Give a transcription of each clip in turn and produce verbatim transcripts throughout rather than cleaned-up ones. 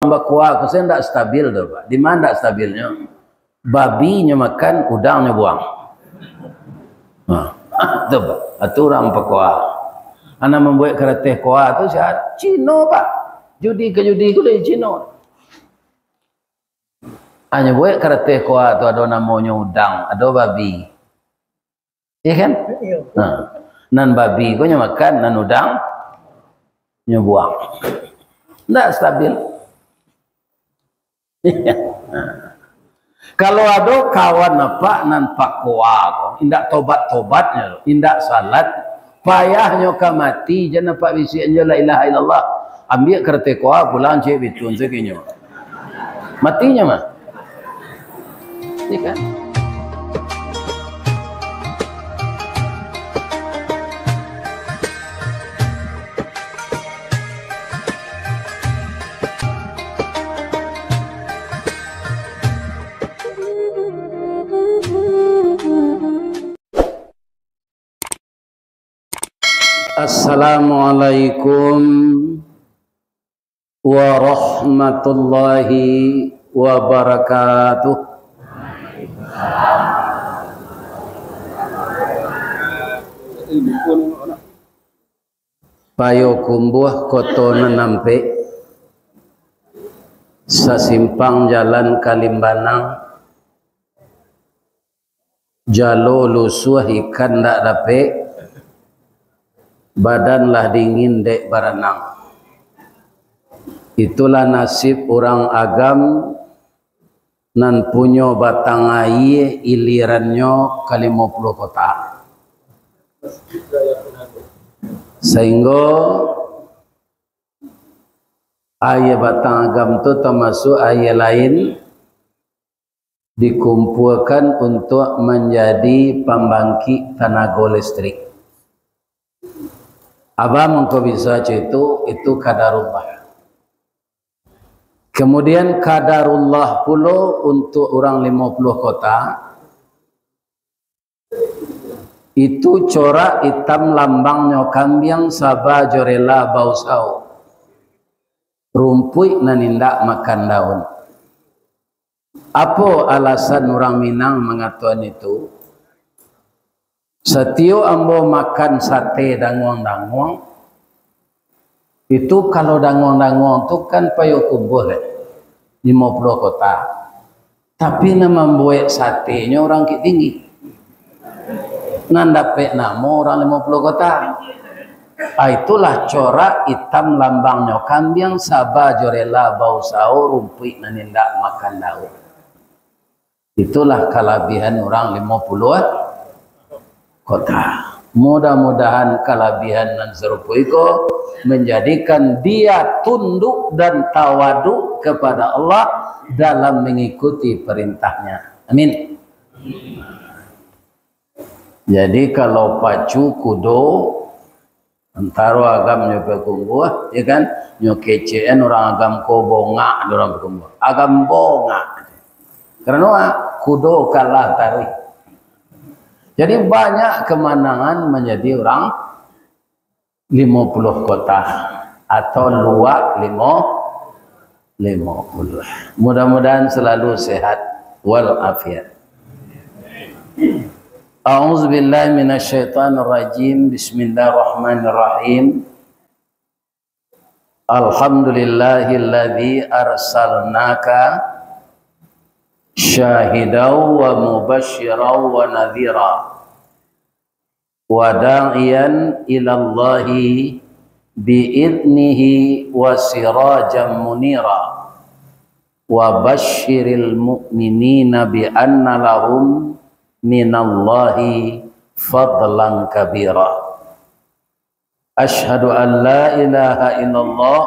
bakoa ko sajo ndak stabil tu, Pak. Di ma ndak stabilnyo? Babinyo makan, udangnyo buang. Ha. Tu, Pak. Tu urang bakoa. Anak mambuek karateh koa tu sia? Cino, Pak. Judi ka judi ko dari Cino. Hanyo buek karateh koa tu ado namonyo udang, ado babi. Iya kan? Iya. Nah, nan babi ko nyo makan, nan udang nyo buang. Ndak stabil. Iya. Nah. Kalau ado kawan apak nan pakoa ko, indak tobat-tobatnyo, indak salat, payahnyo ka mati, jan apak bisiakan jo la ilaha illallah. Ambiak karateh koa pulang, cek bitun sakinyo. Matinyo mah. Iya kan? Assalamualaikum warahmatullahi wabarakatuh. Payokumbuah, Koto Nan Ampek, sasimpang jalan ka Limbanang, jalo lusuah ikan ndak dapek, badan lah dingin dek baranang. Itulah nasib urang Agam nan punyo batang aia ilirannyo ka Limo Puluah Kota. Sainggo aia batang Agam tu tamasuak aia lain dikumpuakan untuak manjadi pambangkik tanago listrik. Abah mangko bisa cak itu, itu kadarullah. Kemudian kadarullah pulo untuak urang Limo Puluah Kota, itu corak itam lambangnyo kambiang saba jo rela bausao, rumpuik nan indak makan daun. Apo alasan urang Minang mangatoan itu? Satiok ambo makan sate danguang-danguang, itu kalau danguang-danguang tu kan Payokumbuah, eh, Limo Puluah Kota. Tapi nan mambuek satenyo urang Bukittinggi. Nan dapek namo urang Limo Puluah Kota. Ah, itulah corak itam lambangnyo kambiang, saba jo rela bausao, rumpuik nan indak makan daun. Itulah kalabiahan urang Limo Puluah Kota. Mudah-mudahan kalabiahan nan sarupo iko manjadikan dia tunduk dan tawaduk kepada Allah dalam mangikuti parintah-Nya. Amin. Jadi, kalau pacu kudo, antaro Agam nyo Payokumbuah, ya kan, nyo kecekan urang Agam ko bongak, dek urang Payokumbuah. Agam bongak. Karano, ah, kudo kalah taruih. Jadi, banyak kemenangan manjadi urang Limo Puluah Kota atau Luak Limo, Limo Puluah. Mudah-mudahan selalu sehat walafiat. A'udzubillahi minasyaitonirrajim. Bismillahirrahmanirrahim. Alhamdulillahilladzi arsalnaka syahidan wa mubasyiran wa nadhira. Wa da'iyan ilallahi bi'idnihi wa sirajan munira. Wa basyiril mu'minina bi anna lahum minallahi fadlan kabira. Asyhadu an la ilaha illallah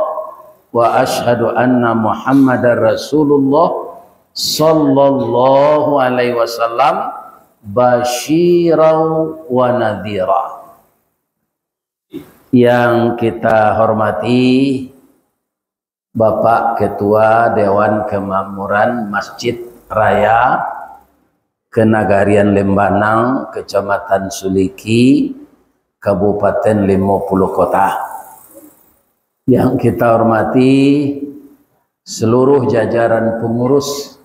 wa asyhadu anna Muhammadar Rasulullah sallallahu alaihi wasallam basyiran wa nadhira. Yang kita hormati Bapak Ketua Dewan Kemakmuran Masjid Raya Kenagarian Limbanang, Kecamatan Suliki, Kabupaten Limo Puluh Kota. Yang kita hormati seluruh jajaran pengurus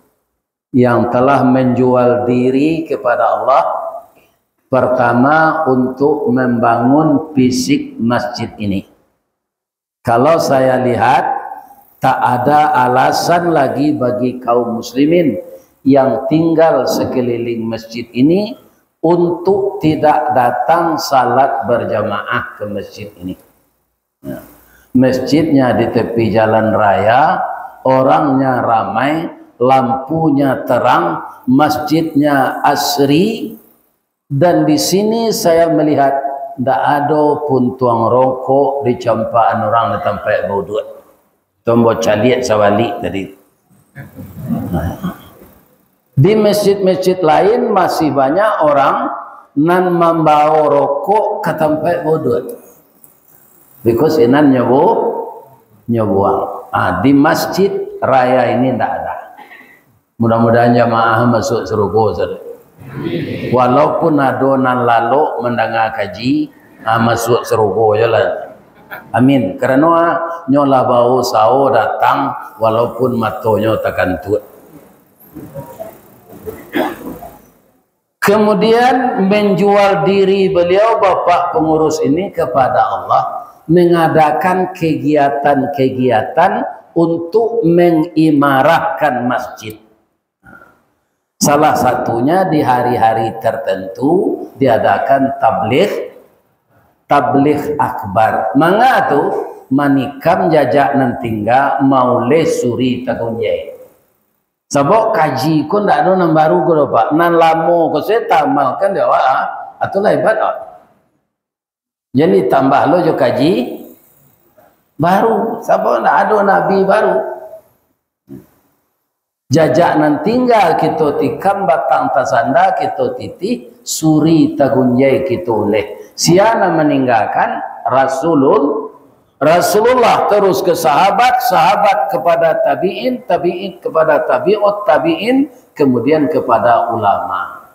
yang telah menjual diri kepada Allah, pertama untuk membangun fisik masjid ini. Kalau saya lihat, tak ada alasan lagi bagi kaum muslimin yang tinggal sekeliling masjid ini untuk tidak datang salat berjamaah ke masjid ini. Ya. Masjidnya di tepi jalan raya, orangnya ramai, lampunya terang, masjidnya asri, dan di sini saya melihat ndak ado puntuang rokok dicampakan urang di tampek bauduak. Tombo caliak sabalik tadi. Di masjid-masjid lain masih banyak orang nan mambawa rokok ka tampek bauduak. Because inan nyobo, nyobuang. Ah, di masjid raya ini ndak ada. Mudah-mudahan jamaah masuk sarugo, saudara. Walaupun ado nan lalok mandanga kaji, ah, masuk sarugo je lah. Amin. Karano, ah, nyo lah bausaho datang walaupun matonyo takantuak. Kemudian menjual diri beliau, Bapak pengurus ini, kepada Allah, mengadakan kegiatan-kegiatan untuk mengimarahkan masjid. Salah satunya di hari-hari tertentu diadakan tabligh, tabligh akbar. Manga tu manikam jajak nan tingga, mauleh suri tagunjai. Sabab kaji ko ndak ado nan baru ko doh, Pak. Nan lamo ko se taamalkan di awak, ah. Atulah hebat, ah. Jadi tambah lo jo kaji baru. Sabab ndak ado nabi baru. Jajak nan tingga kito tikam, batang tasanda kito titih, suri tagunjai kito uleh. Sia nan maninggakan? Rasulul-, Rasulullah, terus ke sahabat, sahabat kepada tabi'in, tabi'in kepada tabi'ut tabi'in, kemudian kepada ulama.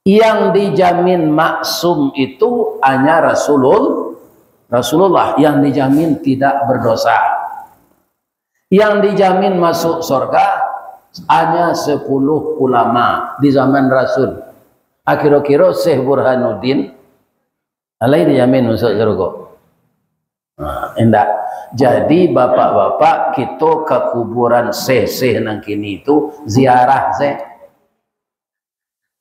Yang dijamin maksum itu hanya Rasulul-, Rasulullah yang dijamin tidak berdosa. Yang dijamin masuk sorga hanya sepuluh ulama di zaman Rasul. Kiro-kiro Syekh Burhanuddin, alai dijamin masuk sorga? Nah, indak. Jadi, bapak-bapak, kito ka kuburan syekh-syekh nan kini tu ziarah se.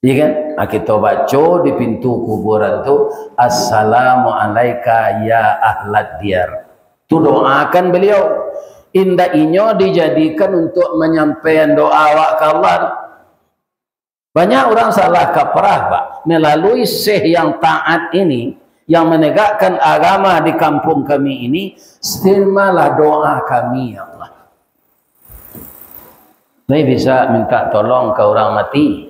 Iya kan? Ah, kito baco di pintu kuburan tu, "Assalamu alaika ya ahlad diyar." Tu doakan beliau. Indak inyo dijadikan untuk manyampaian doa awak ka Allah. Banyak urang salah kaprah, Pak. Melalui syekh yang taat ini, yang menegakkan agama di kampung kami ini, terimalah doa kami, ya Allah. Lai bisa minta tolong ka urang mati.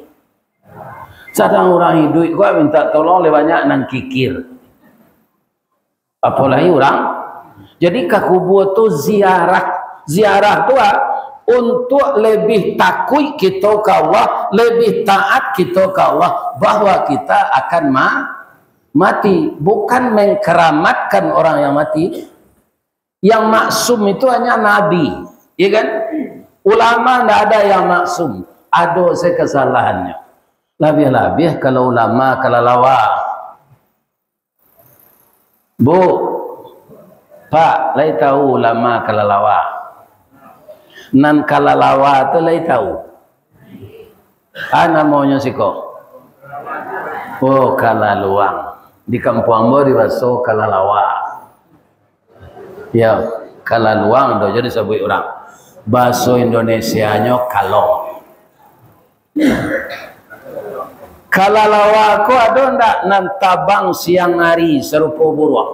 Sadang urang iduik ko minta tolong lai banyak nan kikir. Apolai urang. Jadi ka kubua tu ziarah. Ziarah tu, ah, untuk lebih takuik kito ka Allah, lebih taat kito ka Allah, bahwa kita akan ma-, mati. Bukan mengkeramatkan orang yang mati. Yang maksum itu hanya Nabi, ya kan? Ulama ndak ada yang maksum, ado se kasalahannyo. Labiah-labiah kalau ulama kalalawa. Bu, Pak, lai tahu ulama kalalawa? Nan kalalawa tu lai tahu? Ah, namonyo siko? Oh, kalaluang. Di kampuang ambo dibaso kalalawa. Ya, kalaluang tu jadi sabuik urang. Bahaso Indonesianyo kalong. Kalalawa ko ado ndak nan tabang siang hari sarupo buruang?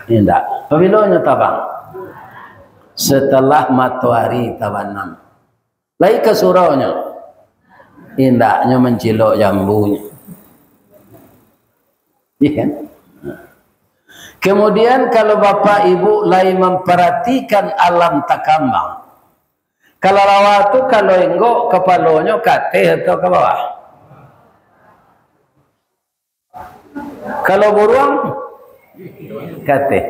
Indak. Pabilo nyo tabang? Setelah matoari tabanam. Lai ka surau nyo? Indak, nyo mancilok jambu nyo. Iya kan? Kemudian, kalau bapak ibu lai mamparatikan alam takambang, kalalawa tu kalau enggok kapalonyo ka ateh atau ka bawah? Kalau buruang, ka ateh.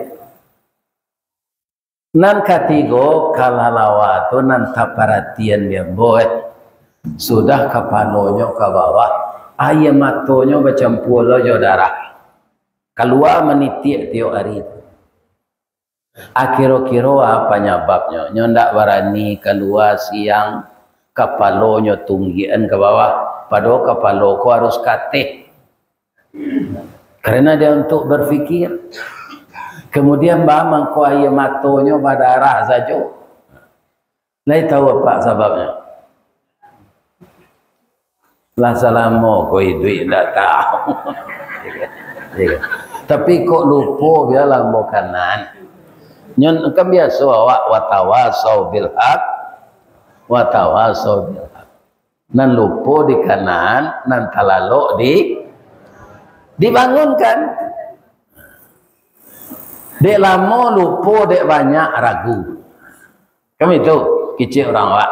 Nan katigo, kalalawa tu nan taparatian di ambo, eh. Sudah kapalonyo ka bawah, aia matonyo bacampua lo jo darah. Kalua manitiak tiok ari tu. Akiro-kiro a panyababnyo? Nyo ndak barani kalua siang, kapalonyo tunggian ka bawah, padahal kapalo ko harus ka ateh. Karena dia untuk berpikir. Kemudian, baa mangko aia matonyo badarah sajo? Lai tahu apak sababnyo? Lah salamo ko iduik ndak tahu. Tapi kok lupo, bialah ambo kanan. Nyo kan biaso awak, "Watawasau bil haq, watawasau bil haq." Nan lupo dikanan, nan talalok di, dibangunkan. Dek lamo lupo, dek banyak ragu. Kan itu, kicik urang awak.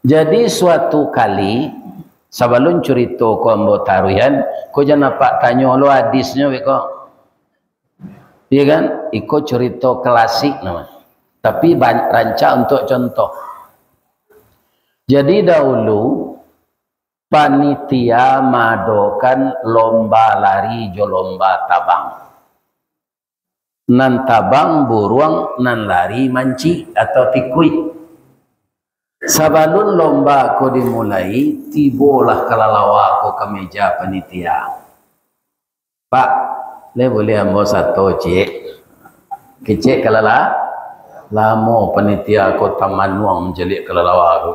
Jadi, suatu kali, sabalun curito ko ambo taruihan, ko jan apak tanyo lo hadisnyo, beko. Iya kan? Iko curito klasik namanya. Tapi ban-, rancak untuk contoh. Jadi, dahulu, panitia maadokan lomba lari jo lomba tabang. Nan tabang buruang, nan lari mancik atau tikuih. Sabalun lomba ko dimulai, tibolah kalalawa ko ka meja panitia. "Pak, lai buliah ambo sato, ciek?" Kecek kalala-, lamo panitia ko tamanuang mancaliak kalalawa ko.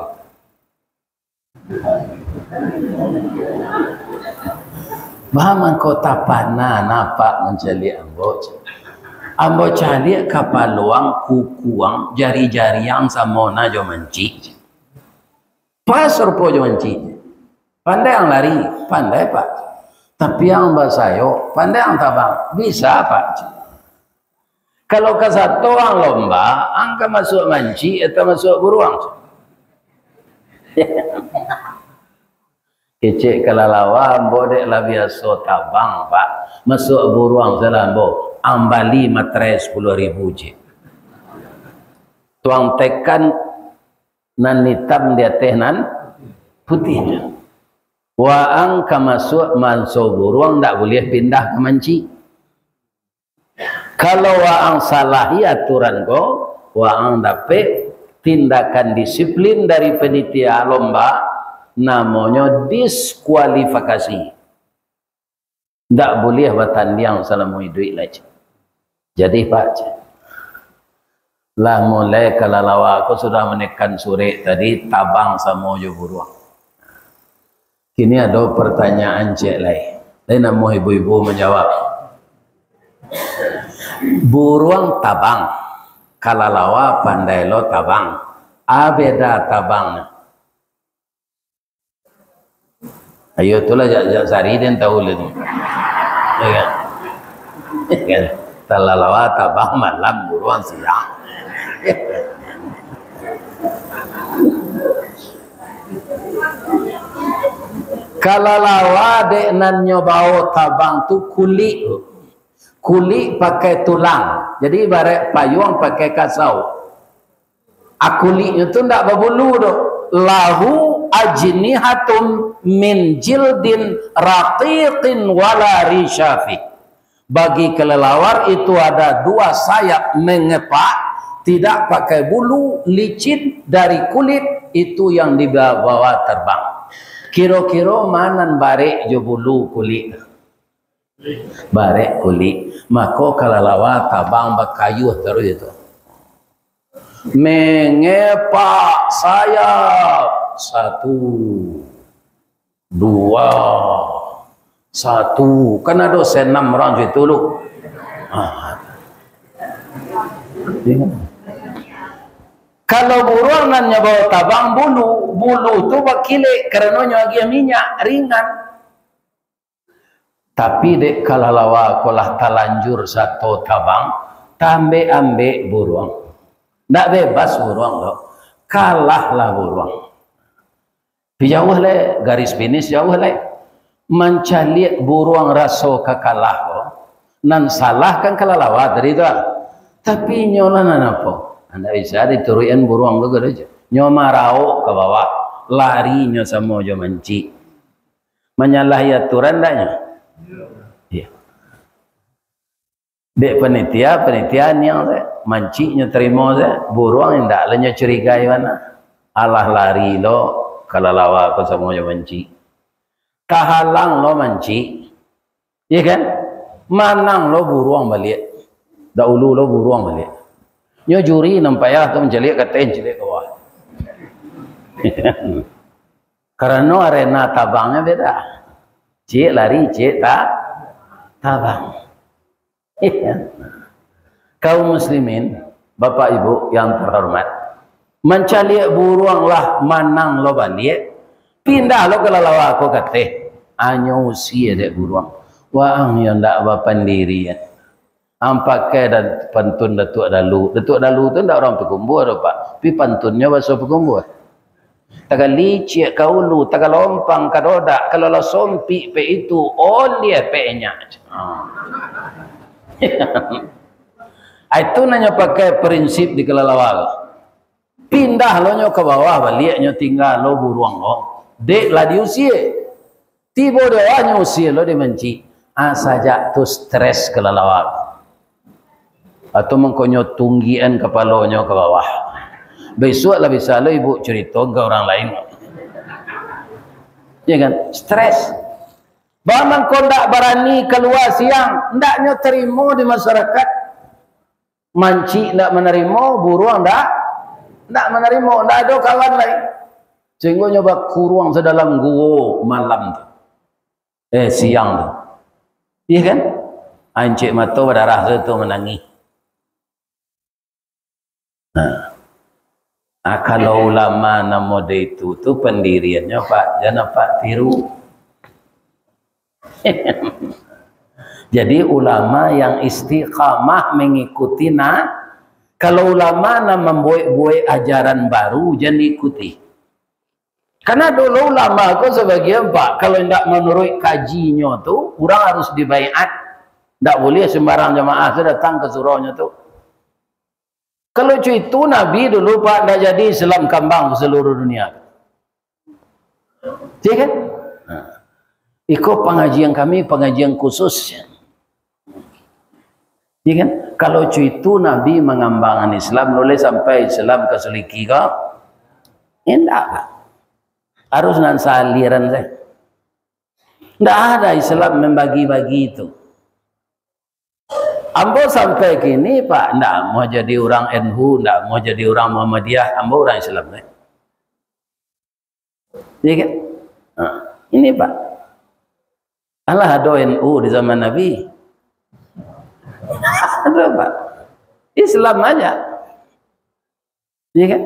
"Baa mangko tapana apak mancaliak ambo? Ambo caliak ka paluang kukuang jari-jariang samo na jo mancik. Pas rupo jo mancik. Pandai ang lari?" "Pandai, Pak." "Tapi ang basayok, pandai ang tabang?" "Bisa, Pak." "Kalau ka sato ang lomba, ang ka masuak mancik atau masuak buruang?" Kecek kalalawa, "Ambo dek lah biaso tabang, Pak. Masuak buruang salah ambo. Ang bali materai sapuluah ribu, ciek. Tuang tekan nan itam di ateh nan putiah. Waang ka masuak manso buruang, ndak buliah pindah ka mancik. Kalau waang salahi aturan ko, waang dapek tindakan disiplin dari panitia lomba, namonyo diskualifikasi. Ndak buliah batandiang salamo iduik lai." "Jadi, Pak," cek. "Lah mulai kalalawa ko sudah manekan surek tadi, tabang samo jo buruang. Kini ado pertanyaan ciek lai." Lai namuah ibu-ibu manjawab. "Buruang tabang, kalalawa pandai lo tabang. A beda tabangnyo?" Ayo, itulah jak, jak sari den tahu lah tu. Ya kan? Ya kan? Kalalawa tabang malam, buruang siang. Kalalawa dek nan nyo bao tabang tu kulik. Kulik pakai tulang. Jadi, ibarat payuang pakai kasau. A, kuliknyo tu ndak babulu doh. "Lahu ajnihatun min jildin raqiqin wala risyafi." Bagi kelelawar itu ada dua sayap mengepak, tidak pakai bulu, licin, dari kulit, itu yang dibawa terbang. Kiro-kiro ma nan barek jo bulu kulik? Barek kulik, mako kalalawa tabang bakayuah taruih tu. Mengepak sayap, satu, dua, satu, kan ado senam urang situ lu. Ah. Kalau buruang nan nyo bao tabang bulu, bulu tu bakilek karano nyo agiah minyak, ringan. Tapi dek kalalawa ko lah talanjur sato tabang, taambek-ambek buruang. Ndak bebas buruang tu. Kalahlah buruang. Tapi jauah lai, garis finish jauah lai. Mancaliak buruang raso ka kalah ko, nan salah kan kalalawa tadi tu, ah. Tapi nyo lah nan apo? Ndak bisa dituruikan buruang tu, kato je. Nyo marauk ka bawah, lari nyo samo jo mancik. Manyalahi aturan ndak nyo? Iyo. Dek panitia, panitia niang se, mancik nyo tarimo se, buruang indak lah nyo curigai bana. Alah lari lo kalalawa ko samo jo mancik. Tahalang lo mancik. Iyo kan? Manang lo buruang baliak. Dahulu lo buruang baliak. Nyo juri nan payah tu mancaliak ka ateh, mancaliak ka bawah. Karano arena tabangnyo beda. Ciek lari, ciek ta-, tabang. Kaum muslimin, Bapak Ibu yang terhormat, mancaliak buruang lah manang lo baliak, pindah lo kalalawa ko ka ateh, anyo usie dek buruang. Waang yo ndak bapandirian. Ang pakai dan pantun Datuak Dalu. Datuak Dalu tu ndak urang Pakumbuah doh, Pak. Tapi pantunnyo baso Pakumbuah. Tagaliciak ka ulu, tagalompang ka dodak, kalau lah sompik pek itu, oliah pek nyak. Ha. Itu nan nyo pakai prinsip di kalalawa. Pindah lo nyo ka bawah, baliak nyo tingga lo buruang lo. Dek lah diusie. Tibo di bawah nyo usie lo dek mancik. Ah, sajak tu stres kalalawa. Atau mangkonyo tunggian kapalonyo ka bawah. Bisuak lah bisa lo ibu curito ka urang lain. Ya kan? Stres. Bah mangko ndak barani kalua siang, ndak nyo tarimo di masyarakat. Mancik ndak manarimo, buruang ndak, ndak manarimo, ndak ado kawan lai. Sahinggo nyo bakuruang sadalam guo malam tu. Eh, siang tu. Iya kan? Ancik mato badarah tu, tu manangih. Nah. Ah, kalau ulama nan model itu tu pendiriannya, Pak, jan Apak tiru. Jadi ulama yang istiqamah mengikuti na-, kalau ulama nan mambuek-buek ajaran baru, jan diikuti. Karena dulu ulama ko sabagian, Pak, kalau indak manuruik kajinyo tu, urang harus dibaiat. Ndak buliah sembarang jamaah tu datang ka surau nyo tu. Kalau cuitu Nabi dulu, Pak, ndak jadi Islam kambang ka saluruh dunia. Iya kan? Nah. Iko pangajian kami, pangajian khusus. Iya kan? Kalau cuitu Nabi mangambangan Islam, nulih sampai Islam ka Suliki ko? Indak, Pak. Harus nan saliran saja. Ndak ada Islam membagi-bagi itu. Ambo sampai kini, Pak, ndak mau jadi urang N U, ndak mau jadi urang Muhammadiyah, ambo urang Islam, eh. Iya kan? Nah, ini, Pak. Alah, ado N U di zaman Nabi? Ado, Pak. Islam aja. Iya kan?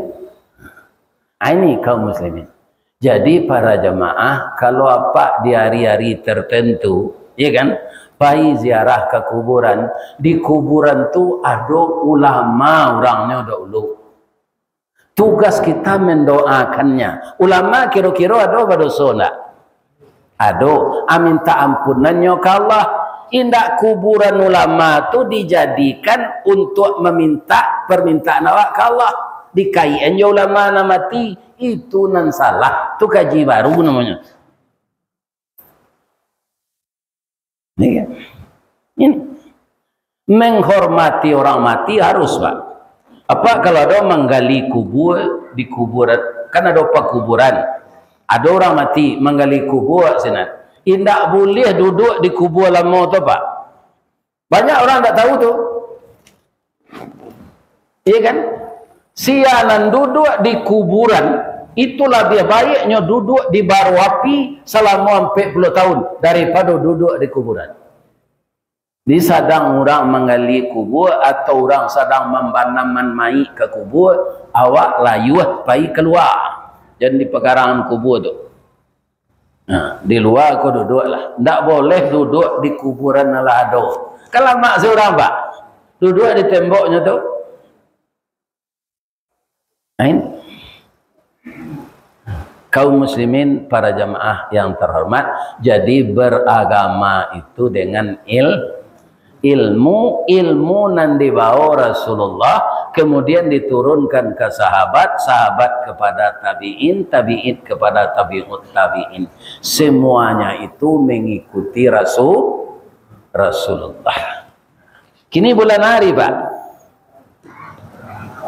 Ah, ini kaum muslimin. Jadi, para jamaah, kalau Apak di hari-hari tertentu, iya kan, pai ziarah ka kuburan, di kuburan tu ado ulama urangnyo dahulu. Tugas kita mendoakannya. Ulama kiro-kiro ado badoso ndak? Ado, ah, minta ampunannyo ka Allah. Indak kuburan ulama tu dijadikan untuak maminta parmintaan awak ka Allah. Dikaikan jo ulama nan mati, itu nan salah. Tu kaji baru namonyo. Iya kan? Ini. Menghormati orang mati harus, Pak. Apa kalau ada manggali kubur di kuburan, kan ada pakuburan. Ada orang mati manggali kubur sinan. Indak buliah duduk di kubur lamo tu, Pak. Banyak orang tak tahu tu. Iya kan? Sia nan duduk di kuburan, itu labiah baiknyo duduk di baro api salamo ampek puluah tahun daripado duduk di kuburan. Di sadang urang manggali kubur atau urang sadang mambanaman mayik ka kubur, awak layuah pai kalua. Jan di pakarangan kubur tu. Nah, di lua ko duduak lah. Ndak boleh duduak di kuburan nan lah ado. Kan lamak surang, Pak. Duduak di temboknyo tu. Nah, ini. Kaum muslimin, para jamaah yang terhormat, jadi beragama itu dengan il-, Ilmu, ilmu nan dibawa Rasulullah, kemudian diturunkan ke sahabat, sahabat kepada tabi'in, tabi'in kepada tabi'ut tabi'in. Semuanya itu mengikuti Rasul, Rasulullah. Kini bulan hari, Pak.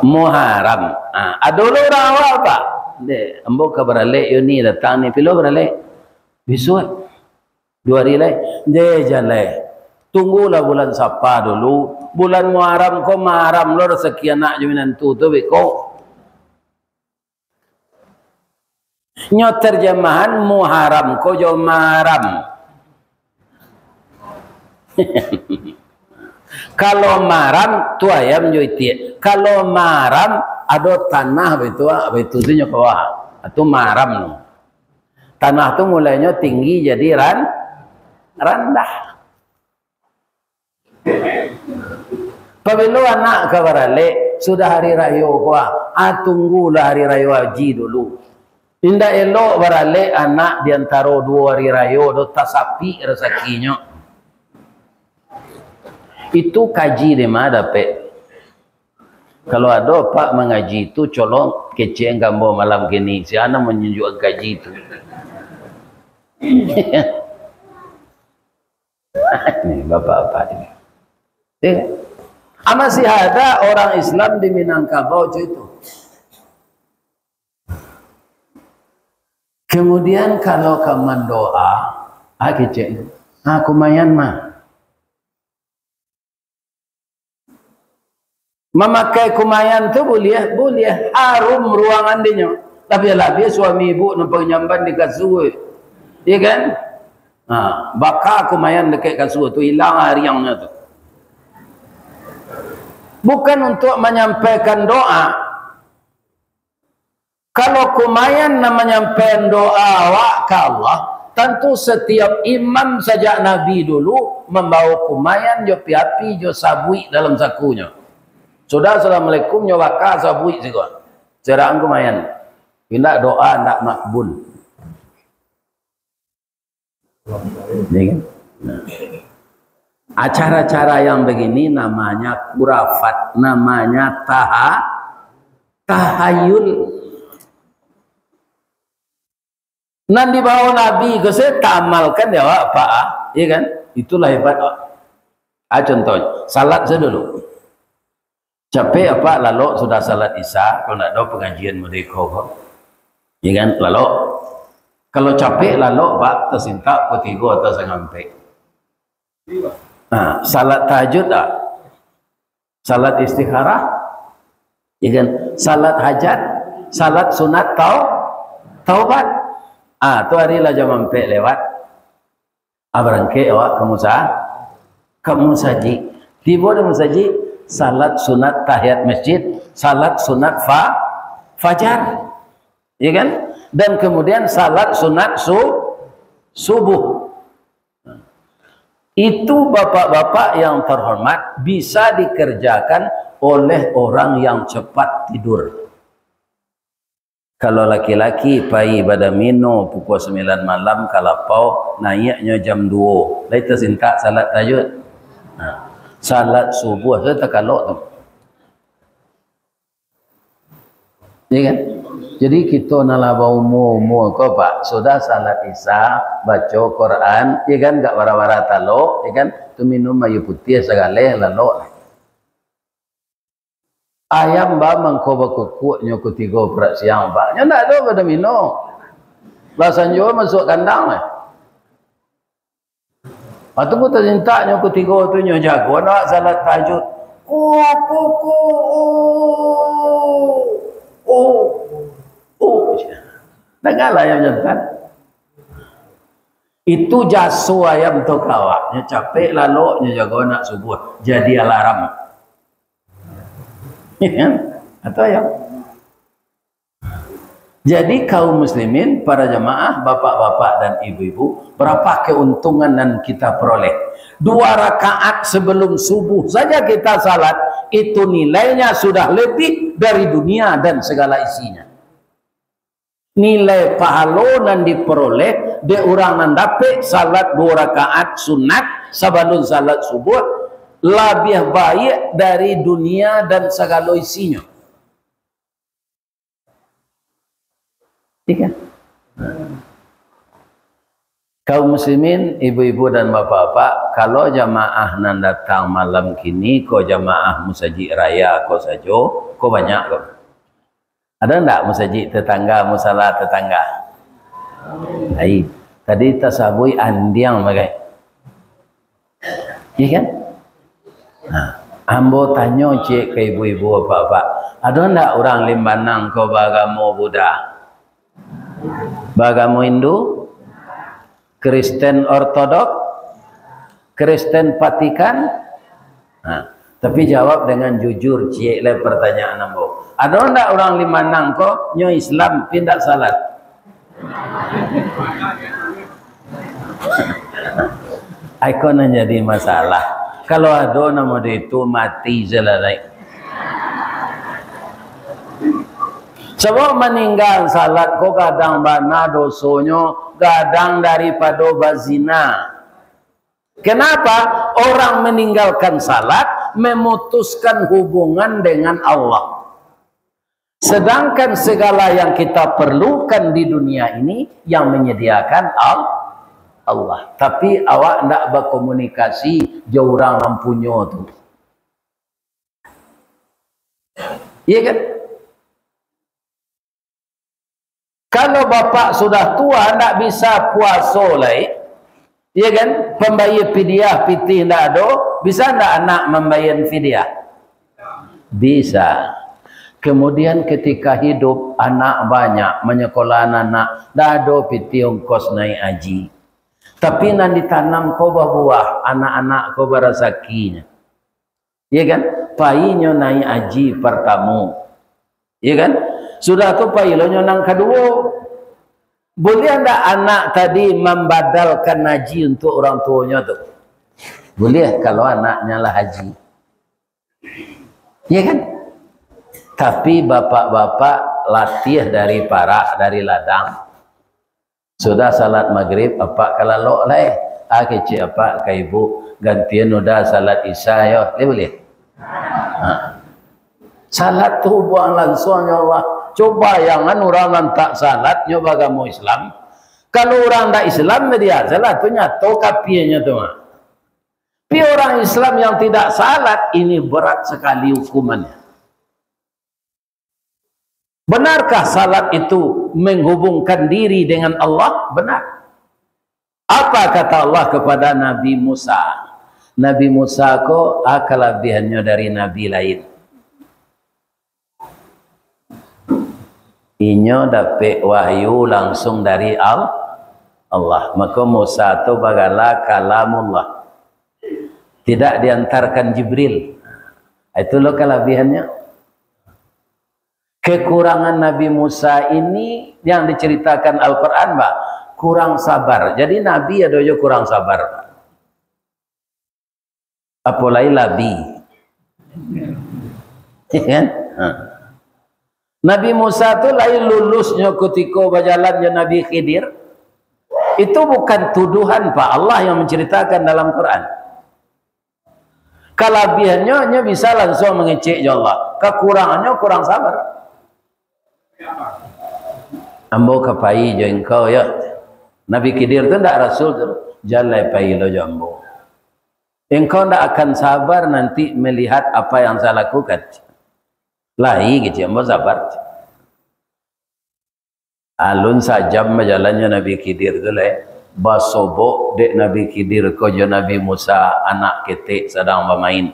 Muharram. Ah, ado lo urang awak, Pak. Dek, ambo ka baralek yo ni datang ni, pilo baralek? Bisuak. Duo hari lai. Deh, jan lai. Tunggulah bulan Sapa dulu. Bulan Muharram ko maharam lo rasaki anak jo minantu tu, beko. Nyo terjemahan Muharram ko jo maharam. Kalau maharam, tu ayam jo itiak. Kalau maharam, ado tanah baitu, baitu tu nyo kawah. Tu maharam tu. Tanah tu mulainyo tinggi jadi ran-, randah. Pabilo anak ka baralek, sudah hari rayo ko, ah, tunggulah hari rayo haji dulu. Indak elok baralek anak di antaro duo hari rayo tu, tasapik rasakinyo. Itu kaji di ma dapek? Kalau ado Pak mangaji tu, colong kecek ka ambo malam kini, sia nan manunjuak kaji tu. Ni, bapak-bapak ini. Ya. Ah, masih ada orang Islam di Minangkabau tu itu. Kemudian kalau ka mandoa, ah, kecek. Ah, kumayan mah. Mamakai kumayan tu buliah, buliah. Harum ruangan dinyo. Labiah-labiah suami ibu nan panyamban di kasua. Iya kan? Ha, baka kumayan dakek kasua tu, ilang ariangnyo tu. Bukan untuk manyampaikan doa. Kalau kumayan nan manyampaian doa awak ka Allah, tantu satiap imam sajak Nabi dulu mambawa kumayan jo piapi jo sabuik dalam sakunyo. Sudah assalamualaikum, nyo baka sabuik siko. Serahan kumayan. Indak, doa indak makbul. Ya kan? Nah. Acara-acara yang begini namanya kurafat, namanya taha-, tahayul. Nan dibawa Nabi ko se taamalkan di awak, Pak, ah. Iya kan? Itulah hebat, Pak. Ah, contoh, salat sajo dulu. Capek apak lalok sudah salat Isya, kalau ndak ado pangajian mode ko, ko. Ya kan, lalok. Kalau capek lalok, Pak, tasintak pukua tigo atau satangah ampek. Nah, salat tahajud dak? Salat istikharah? Ya kan? Salat hajat, salat sunat tau-, taubat. Ah, tu hari lah jam ampek lewat. Ah, barangkek awak ka musa-, ka musajik. Tibo di musajik, salat sunat tahiyat masjid, salat sunat fa-, fajar. Ya kan? Dan kemudian salat sunat su-, subuh. Itu, bapak-bapak yang terhormat, bisa dikerjakan oleh orang yang cepat tidur. Kalau laki-laki pai badomino pukua sambilan malam ka lapau, naiaknyo jam duo, lai tasintak salat tahajud. Nah, salat subuah tu takalok tu. Ya kan? Jadi kito nan lah baumua-umua ko, Pak, sudah salat Isya, baco Quran, ya kan, gak bara-bara talok, ya kan, tu minum aia putiah sagaleh, lalok. Ayam ba mangko bakukuak nyo pukua tigo parak siang, Pak. Nyo ndak ado badomino. Basanjo masuak kandang, eh. Waktu ko tasintak nyo pukua tigo tu, nyo jago nak salat tahajud. Ku, ku, ku, u, u, u. Dangalah ayam jantan. Itu jaso ayam tu ka awak. Nyo capek lalok, nyo jago nak subuah. Jadi alarm. Atau ayam. Jadi, kaum muslimin, para jamaah, bapak-bapak dan ibu-ibu, berapa keuntungan yang kita peroleh? Dua rakaat sebelum subuh saja kita salat, itu nilainya sudah lebih dari dunia dan segala isinya. Nilai pahalo nan diperoleh dek urang nan dapek salat dua rakaat sunat sabalun salat subuh, labiah baiak dari dunia dan sagalo isinyo. Iya kan? Kaum muslimin, ibu-ibu dan bapak-bapak, kalau jamaah nan datang malam kini ko jamaah musajik raya ko sajo, ko banyak ko. Ado ndak musajik tetangga, musala tetangga? Ai, tadi tasabuik andiang bagai. Iya kan? Nah, ambo tanyo ciek ka ibu-ibu, bapak-bapak, ado ndak urang Limbanang ko baagamo Buddha? Baagamo Hindu? Kristen Ortodok? Kristen Vatikan? Nah, tapi jawab dengan jujur ciek lai pertanyaan ambo. Ado ndak urang Limbanang ko nyo Islam, tapi ndak salat? Ai ko nan jadi masalah. Kalau ado nan model itu, mati se lah lai. Sabab maninggakan salat ko gadang bana dosonyo, gadang daripado bazina. Kenapa? Orang meninggalkan salat, memutuskan hubungan dengan Allah. Sedangkan segala yang kita perlukan di dunia ini, yang menyediakan Al-, Allah. Tapi awak ndak bakomunikasi jo urang nan punyo tu. Iya kan? Kalau bapak sudah tua, ndak bisa puaso lai, iya kan? Pambayia fidyah pitih ndak ado, bisa ndak anak mambayia fidyah? Bisa. Kemudian ketika hidup, anak banyak, manyakolahan anak, ndak ado pitih ongkos naiak haji. Tapi nan ditanam ko babuah, anak-anak ko barasakinyo. Iya kan? Painyo naiak haji partamo. Iya kan? Sudah tu pai lo nyo nan kaduo. Buliah ndak anak tadi mambadalkan haji untuak urang tuonyo tu? Buliah kalau anaknyo lah haji. Iya kan? Tapi bapak-bapak latiah dari parak, dari ladang. Sudah salat magrib, apak ka lalok lai. Ah, kecek apak ka ibu, gantian udah salat isya yo. Boleh, boleh? Ha. Salat tu buang langsung, ya Allah. Coba bayangan urang nan tak salat nyo bagamo Islam. Kalau urang ndak Islam, biasalah tu nyato kapianyo tu mah. Tapi orang Islam yang tidak salat, ini berat sekali hukumannya. Benarkah salat itu menghubungkan diri dengan Allah? Benar. Apa kata Allah kepada Nabi Musa? Nabi Musa ko, ah, kalabiahannyo dari nabi lain. Inyo dapek wahyu langsung dari Al-, Allah. Mako Musa tu bagala Kalamullah. Tidak diantarkan Jibril. Itu lo kalabiahannyo. Kekurangan Nabi Musa ini yang diceritakan Al-Quran, bah, kurang sabar. Jadi Nabi ado jo kurang sabar. Apolai labi. Ya kan? Ha. Nabi Musa tu lain lulusnyo kutiko bajalan jo Nabi Khidir. Itu bukan tuduhan, Pak. Allah yang menceritakan dalam Quran. Kalabiahannyo, nyo bisa langsung mangecek jo Allah. Kakurangannyo, kurang sabar. Ambo ka pai jo engkau, yo. Nabi Khidir tu ndak rasul tu. Jan lai pai lo jo ambo. Engkau ndak akan sabar nanti melihat apa yang saya lakukan. Lai, kecek ambo, sabar. Alun sajam bajalannyo Nabi Khidir tu lai, basobok dek Nabi Khidir ko jo Nabi Musa, anak ketek sadang bamain.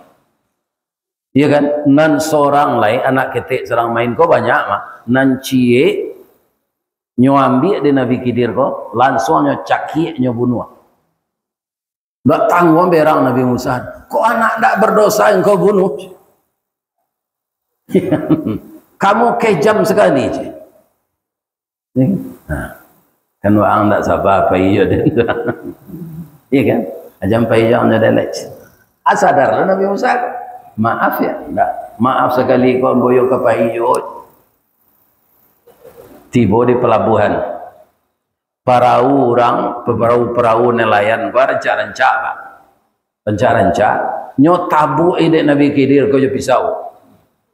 Iya kan? Nan sorang lai anak ketek sadang main ko banyak mah. Nan ciek nyo ambiak dek Nabi Khidir ko, lansuang nyo cakiak, nyo bunuah. Ndak tangguang berang Nabi Musa. Kok anak ndak berdosa engkau bunuh? Kamu kejam sekali, cek. Nah, kan waang ndak sabar pai jo den tu. Iya kan? Ajan pai jo den, cek. Ah, sadar lah Nabi Musa. Maaf ya, ndak. Maaf sakali ko ambo yo ka pai jo. Tibo di pelabuhan. Parau urang, parau-parau nelayan ko rancak-rancak, Pak. Rancak-rancak, nyo tabuak dek Nabi Khidir ko jo pisau.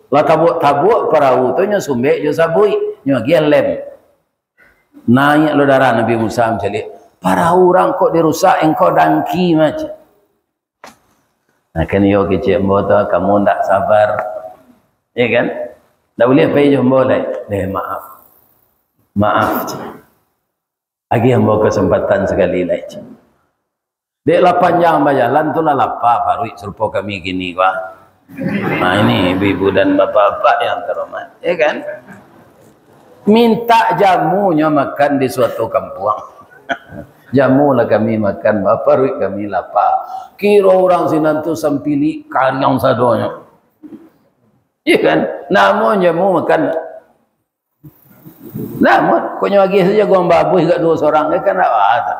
Lah tabuak-tabuak parahu tu, nyo sumbek jo sabuik, nyo agiah lem. Naiak lo darah Nabi Musa mancaliak, "Parahu urang kok dirusak, engkau dangki mah," cek. Nah, kan iyo kecek ambo tu, "Kamu ndak sabar." Ya kan? Ndak buliah pai jo ambo lai. "Deh, maaf. Maaf," cek. "Agiah ambo kesempatan sakali lai," cek. "Dek lah panjang bajalan tu lah lapa paruik sarupo kami kini ko." Nah, ini ibu-ibu dan bapak-bapak yang terhormat, ya kan? Minta jamu nyo makan di suatu kampuang. "Jamu lah kami makan, bah, paruik kami lapa." Kiro urang sinan tu sampilik kariang sadonyo. Ya kan? Namo jamu makan. Namo, kok nyo agiah sajo, guang babuih gak duo sorang, ya kan, ndak baa tu.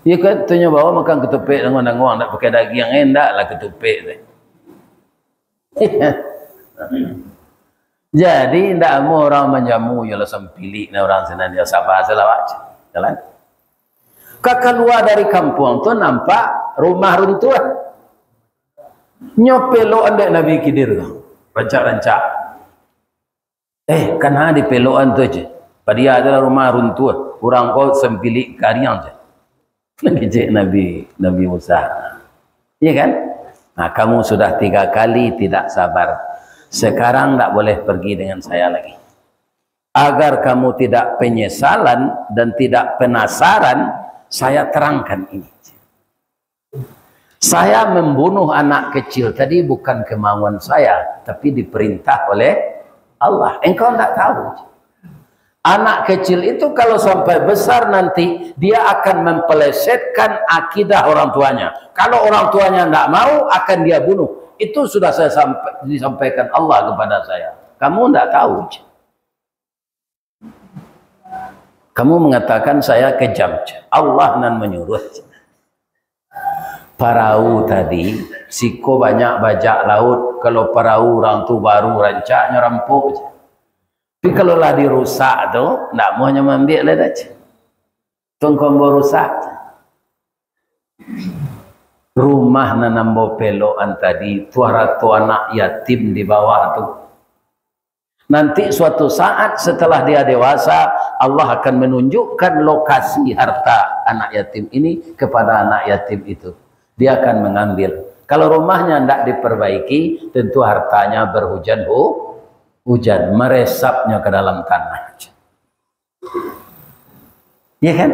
Iyo kan, tu nyo bawa makan ketupek danguang-danguang, ndak pakai dagiang, eh, ndak lah ketupek tu. Jadi, ndak amuah urang manjamu, yo lah sampilik nah urang sinan, yo sabar salah awak. Jalan. Ka kalua dari kampuang tu, nampak rumah runtuah. Nyo pelokan dek Nabi Khidir tu. Rancak-rancak. "Eh, kana dipelokan tu," cek. "Padia tu lah rumah runtuah, urang ko sampilik kariang," cek. Kecek Nabi, Nabi Musa. Iya kan? "Nah, kamu sudah tiga kali tidak sabar. Sekarang ndak boleh pergi dengan saya lagi. Agar kamu tidak penyesalan dan tidak penasaran, saya terangkan ini. Saya membunuh anak kecil tadi bukan kemauan saya, tapi diperintah oleh Allah. Engkau ndak tahu. Anak kecil itu kalau sampai besar nanti, dia akan mempelesetkan akidah orang tuanya. Kalau orang tuanya ndak mau, akan dia bunuh. Itu sudah saya sampa-, disampaikan Allah kepada saya. Kamu ndak tahu." "Kamu mengatakan saya kejam." "Allah nan manyuruah." Parahu tadi, siko banyak bajak laut, kalau parahu urang tu baru rancak nyo rampok. Tapi kalau lah dirusak tu, ndak amuah nyo maambiak lai dah. Tu ngko ambo rusak. Rumah nan ambo pelokan tadi, tu harato anak yatim di bawah tu. Nanti suatu saat setelah dia dewasa, Allah akan menunjukkan lokasi harta anak yatim ini kepada anak yatim itu. Dia akan mengambil. Kalau rumahnya ndak diperbaiki, tentu hartanya berhujan hu-, hujan, meresapnya ke dalam tanah. Ya kan?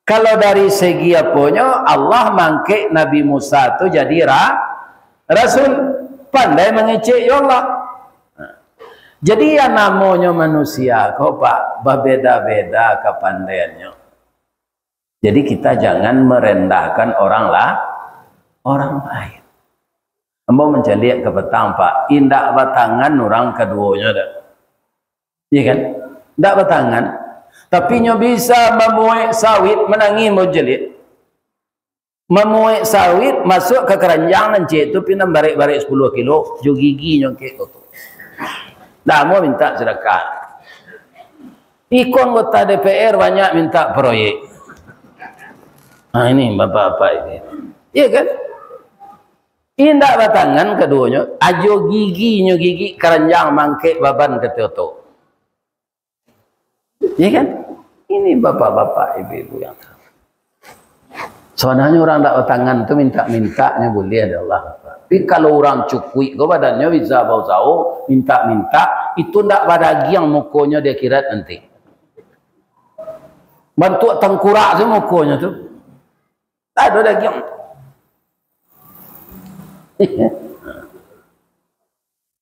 Kalau dari segi aponyo, Allah mangkek Nabi Musa tu jadi ra-, rasul, pandai mangecek jo Allah. Jadi, yang namonyo manusia ko, Pak, babeda-beda kapandaiannyo. Jadi, kita jangan merendahkan orang lah, orang lain. Ambo mancaliak ka patang, Pak, indak batangan urang kaduonyo tu. Iya kan? Ndak batangan. Tapi nyo bisa mamuek sawit, manangih mancaliak. Mamuek sawit, masuak ka karanjang nan ciek tu, pinang barek-barek sapuluah kilo, jo gigi nyo kek tu. Ndak amuah mintak sadakah. Iko anggota D P R banyak mintak proyek. Nah, ini bapak-bapak ini. Iya kan? Indak batangan kaduonyo, ajo giginyo gigik karanjang mangkek baban ka tioto. Ya kan? Ini bapak-bapak, ibu-ibu yang sabananyo urang ndak batangan tu mintak-mintaknyo buliah dek Allah. Tapi kalau urang cukuik ko badannyo bisa bausaho, mintak-mintak, itu ndak badagiang mukonyo di akhirat nanti. Bantuak tangkurak tu mukonyo tu. Tak ada dagiang.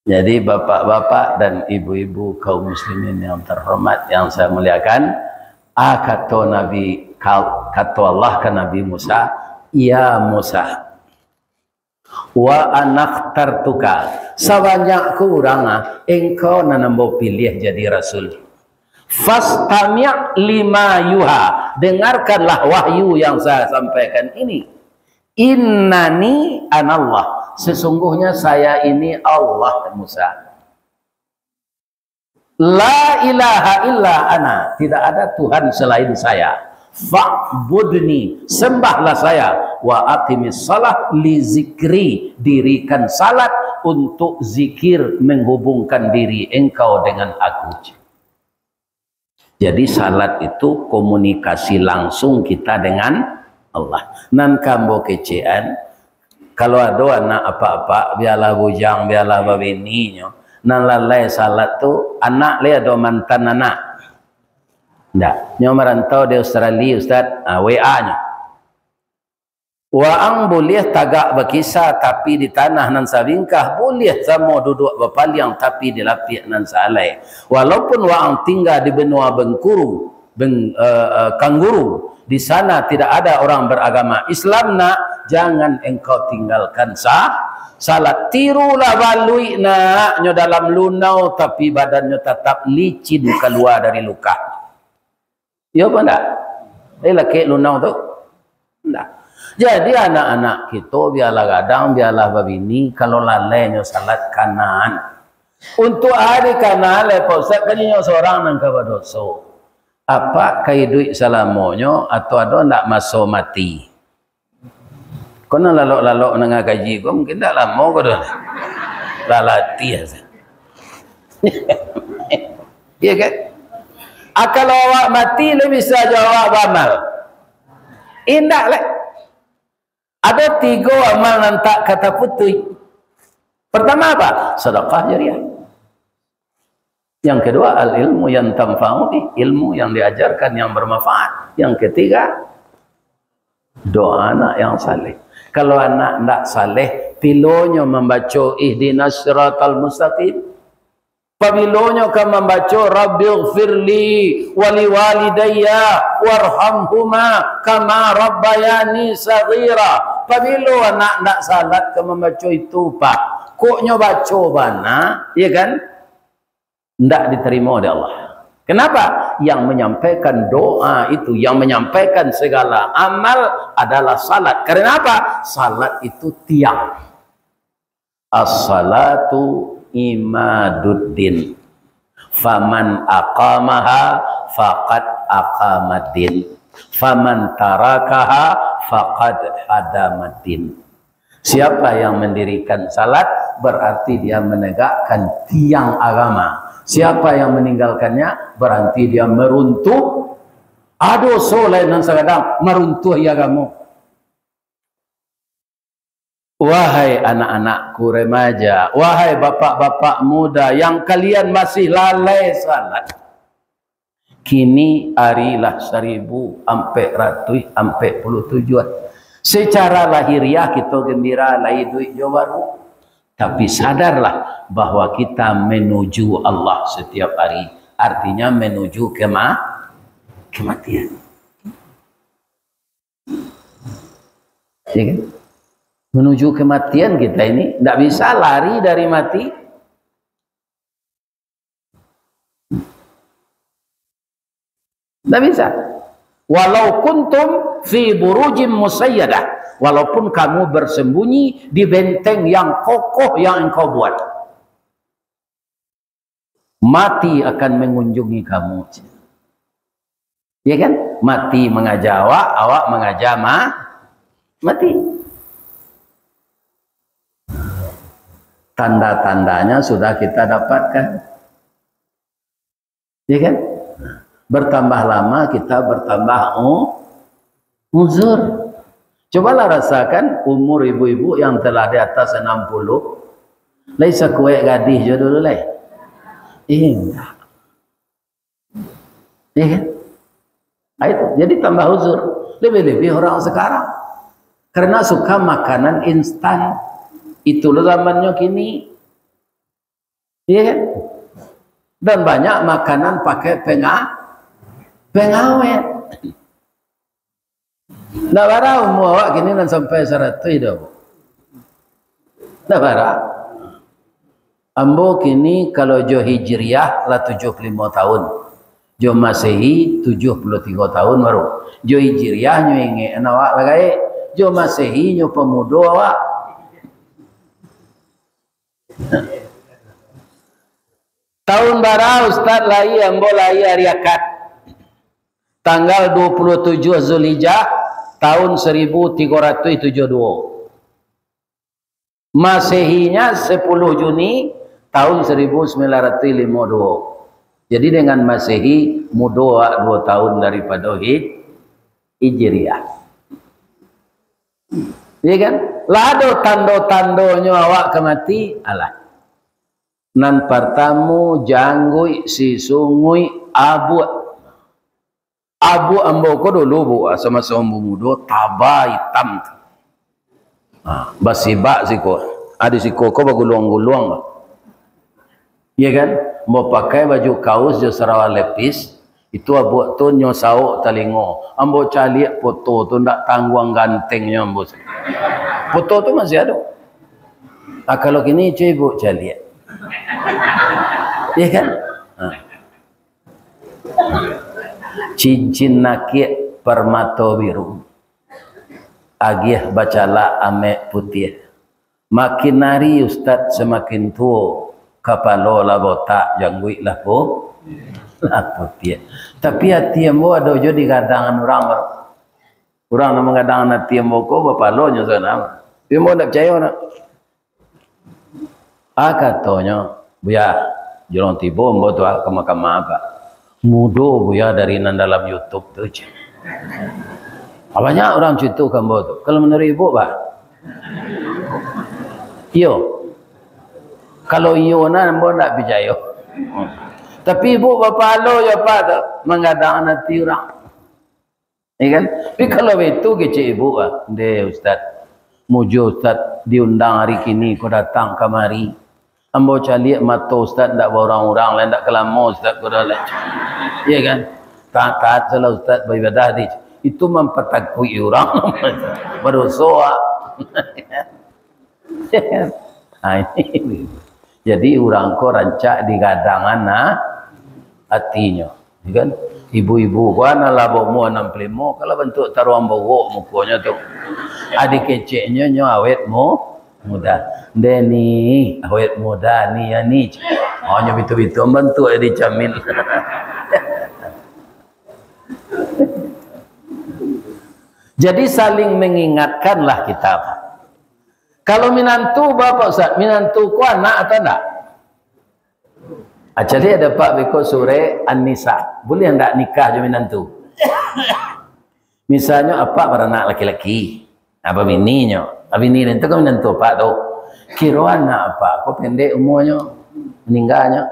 Jadi, bapak-bapak dan ibu-ibu kaum muslimin yang terhormat, yang saya muliakan, ah, kato Nabi, ka-, kato Allah ka Nabi Musa, "Ya Musa, wa ana ikhtartuka, sabanyak ko urang, ah, engkau nan ambo piliah jadi rasul. Fastami' lima yuha, dengarkanlah wahyu yang saya sampaikan ini. Innani anallah, sesungguhnya saya ini Allah, Musa. La ilaha illa ana, tidak ada Tuhan selain saya. "Fa'budni, sembahlah saya, wa aqimis shalah li zikri, dirikan salat untuk zikir, menghubungkan diri engkau dengan Aku." Jadi, salat itu komunikasi langsung kita dengan Allah. Nan ka ambo kecekan, kalau ado anak apak-apak, bialah bujang, bialah babininyo, nan lalai salat tu, anak lai ado mantan anak? Ndak. Nyo marantau di Australia, Ustaz. Ah, W A nyo. Waang buliah tagak bakisa, tapi di tanah nan sabingkah, buliah samo duduak bapaliang, tapi di lapiak nan saalai. Walaupun waang tingga di benua Bengkulu, Beng-, eh, eh, Kangguru, di sana tidak ada orang beragama Islam, nak, jangan engkau tinggalkan sa-, salat. Tirulah baluik, nak, nyo dalam lunau, tapi badannyo tatap licin kalua dari lukah. Iyo apa ndak? Eh, lakek lunau tu? Ndak. Jadi, anak-anak kito, bialah gadang, bialah babini, kalau lalainyo salat kanaan. Untuak ari kanaan, lai Pak Ustaz, kan inyo sorang nan ka badoso. Apak ka iduik salamonyo, atau ado ndak maso mati? Kono lalok-lalok nangah kaji ko, mungkin dak lamo ko doh. Lah latiah. Iya kan? Ah, kalau awak mati, lai bisa jo awak baamal? Indak lai. Ado tigo amal nan tak ka taputuih. Pertama apa? Sedekah jariah. Yang kedua, al-ilmu yang tanfa'u bih, ilmu yang diajarkan yang bermanfaat. Yang ketiga, doa anak yang saleh. Kalau anak ndak saleh, pilonyo mambaco ihdinas siratal mustaqim. Pabilonyo ka mambaco, "Rabbighfirli waliwalidayya warhamhuma kama rabbayani saghira." Pabilo anak ndak salat ka mambaco itu, Pak? Kok nyo baco bana, ya kan? Ndak diterima oleh Allah. Kenapa? Yang menyampaikan doa itu, yang menyampaikan segala amal adalah salat. Karena apa? Salat itu tiang. As-salatu imaduddin. Faman aqamaha faqad aqamaddin. Faman tarakaha faqad hadamaddin. Siapa yang mendirikan salat, berarti dia menegakkan tiang agama. Siapa yang meninggalkannya, berarti dia meruntuh. Ado soh lai nan sagadang maruntuahi agamo. Wahai anak-anakku remaja, wahai bapak-bapak muda yang kalian masih lalai salat, kini ari lah saribu ampek ratuih ampek puluah tujuah. Secara lahiriah kito gembira, lai iduik jo baru. Tapi sadarlah bahwa kita menuju Allah setiap hari. Artinya menuju kema-, kematian. Ya kan? Menuju kematian kita ini, ndak bisa lari dari mati. Ndak bisa. "Walau kuntum fi burujim musayyadah," walaupun kamu bersembunyi di benteng yang kokoh yang engkau buat. Mati akan mengunjungi kamu. Ya kan? Mati mangaja awak, awak mangaja ma-, mati. Tanda-tandanya sudah kita dapatkan. Ya kan? Bertambah lama kita bertambah u-, uzur. Cobalah rasakan umur ibu-ibu yang telah di atas enam puluh. Lai sakuek gadih jo dulu lai. Indak. Iya kan? Nah, itu. Jadi tambah uzur. Lebih-lebih orang sekarang. Karena suka makanan instan. Itulah zamannya kini. Iya kan? Dan banyak makanan pakai penga-, pengawet. Ndak bara umur awak kini nan sampai saratuih doh. Ndak bara. Ambo kini kalau jo Hijriah lah tujuah puluah limo tahun. Jo Masehi tujuah puluah tigo tahun baru. Jo Hijriah nyo ingek awak lah gaek. Jo Masehi nyo pamudo awak. Tahun bara Ustaz lahia, ambo lahia ari Akad. tanggal dua puluh tujuh Zulhijjah tahun seribu tiga ratus tujuh duo. Masehinya sepuluh Juni tahun seribu sembilan ratus lima duo. Jadi dengan Masehi mudo awak duo tahun daripado Hij-, Hijriah. Iya kan? Lah ado tando-tandonyo awak ka mati, alah. Nan partamo, jangguik, sisunguik, abuak. Abuak ambo ko dulu, Bu, ah, samaso ambo mudo, taba itam tu. Ha, basibak siko. Ah, di siko ko baguluang-guluang. Iya kan? Ambo pakai baju kaus jo sarawa lepis, itu abuak tu nyo saok talingo. Ambo caliak foto tu ndak tangguang gantengnyo ambo. Foto tu masih ado. Ah, kalau kini cubo caliak. Iya kan? Ha. Cincin nakiak parmato biru, agiah bacalak amek putiah. Makin ari ustad samakin tuo, kapalo lah botak, jangguik lah pu-, lah putiah. Tapi ati ambo ado jo digadangan urang, urang nan manggadangan ati ambo ko bapalonyo sanak. Tapi ambo ndak picayo nak. Ah, katonyo, "Buya, jolong tibo ambo tu, ah, ka mahkamah, Pak. Mudo, Buya, dari nan dalam YouTube tu," ceh. Ah, banyak urang cuito ka ambo tu. Kalau manuruik ibu, Pak? Iyo. Kalau iyo, nah, ambo ndak picayo. Tapi ibu bapalo jo Pak tu, manggadangan ati urang. Ya kan? Tapi kalau baitu kecek ibu, ah, "Ndeh, Ustad, mujo Ustad diundang ari kini ko datang kamari. Ambo caliak mato Ustad ndak baurang-urang lai, ndak kalamo Ustad ko dah lai." Ya kan? Taat-taat salah Ustad baibadah di. Itu mampatakuik urang. Badoso, ah. Ha, ini. Jadi, urang ko rancak digadangan, nah, atinyo, ya kan? Ibu-ibu ko, anak lah baumua anam puluah limo, kalau bantuak taruang bawok mukonyo tu. Adi keceknyo, nyo awet mu-, muda. "Ndeh ni, awet muda ni, ya ni." Oh, nyo bitu-bitu bantuak dicamin. Jadi, saling mengingatkanlah kita, Pak. Kalau minantu, Bapak Ustaz, minantu ko anak atau ndak? Acali ado, Pak, beko surek An-Nisa. Buliah ndak nikah jo minantu? Misalnyo, apak baranak laki-laki. Apak bininyo. Apak bini tu kan minantu apak tu. Kiro anak apak ko pendek umurnyo, maningganyo.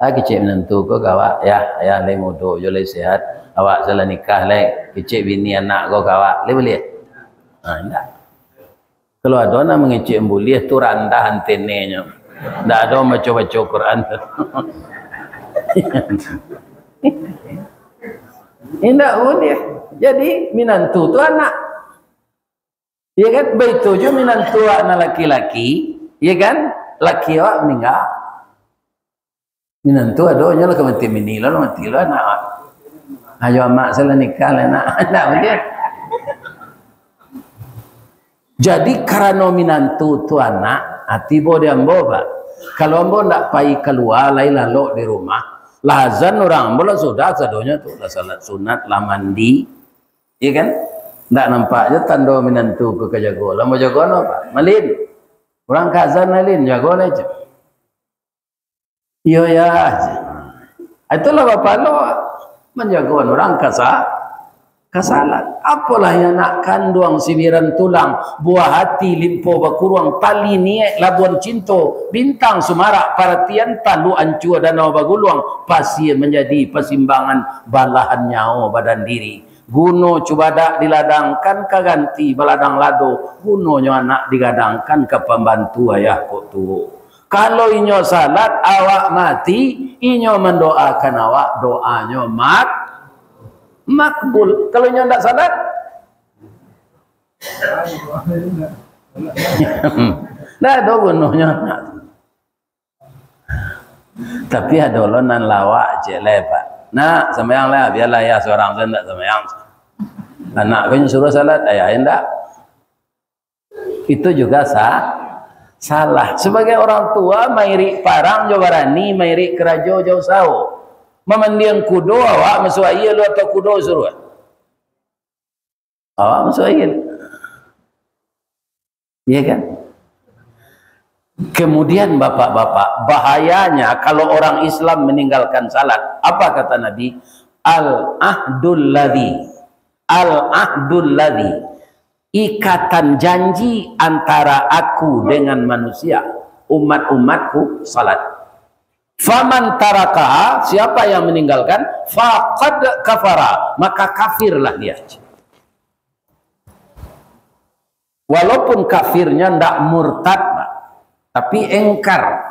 Ah, kecek minantu ko ka awak, "Yah, ayah lai mudo jo lai sehat. Awak salah nikah lai." Kecek bini anak ko ka awak, lai buliah? Ah, indak. Kalau ado nan mangecek buliah tu randah antenenyo. Ndak ado baco-baco Quran. Indak buliah. Jadi, minantu tu anak. Ya kan? Baitu jo minantu awak nan laki-laki, ya kan? Laki awak maningga. Minantu ado nyo lah ka mati, bini lo lah mati lo, anak awak. Ayo amak salah nikah lah, nak. Anak dia. Jadi, karano minantu tu anak, ah, tibo di ambo, Pak. Kalau ambo ndak pai kalua, lai lalok di rumah, lah azan urang, ambo lah sudah sadonyo tu, lah salat sunat, lah mandi. Iya kan? Ndak nampak jo tando minantu ko ka jago. Lah ambo jago no, Pak? Malin. Urang ka azan, Malin, jago lah, cek. Iyo, ya, cek. Itulah bapalo manjagoan urang ka sa-, ka salat. Apolah yang nak kanduang sibiran tulang, buah hati limpo bakuruang, tali niaik labuan cinto, bintang sumarak paratian, taluk ancua danau baguluang, pasia manjadi pasimbangan, balahan nyao badan diri. Guno cubadak diladangkan ka ganti baladang lado, gunonyo anak digadangkan ka pambantu ayah kok tuo. Kalau inyo salat, awak mati, inyo mandoakan awak, doanyo mak-, makbul. Kalau inyo ndak salat, ndak ado gunonyo. Tapi ado lo nan lawak, cek lai, Pak. Nak, sambayang lah, bialah ayah sorang sajo ndak sambayang. Anak ko nyo suruah salat, ayah indak. Itu juga sa-, salah. Sebagai orang tua, mairik parang jo barani, mairik karajo jo usaho. Mamandiang kudo, awak masuak aia lo atau kudo suruah? Awak masuak aia. Iya kan? Kemudian, bapak-bapak, bahayanya kalau orang Islam meninggalkan salat, apa kata Nabi? "Al-ahdul ladzi, al-ahdul ladzi, ikatan janji antara Aku dengan manusia, umat-umat-Ku, salat. Faman tarakaha, siapa yang meninggalkan, faqad kafara, maka kafirlah dia." Walaupun kafirnya ndak murtad, tapi engkar,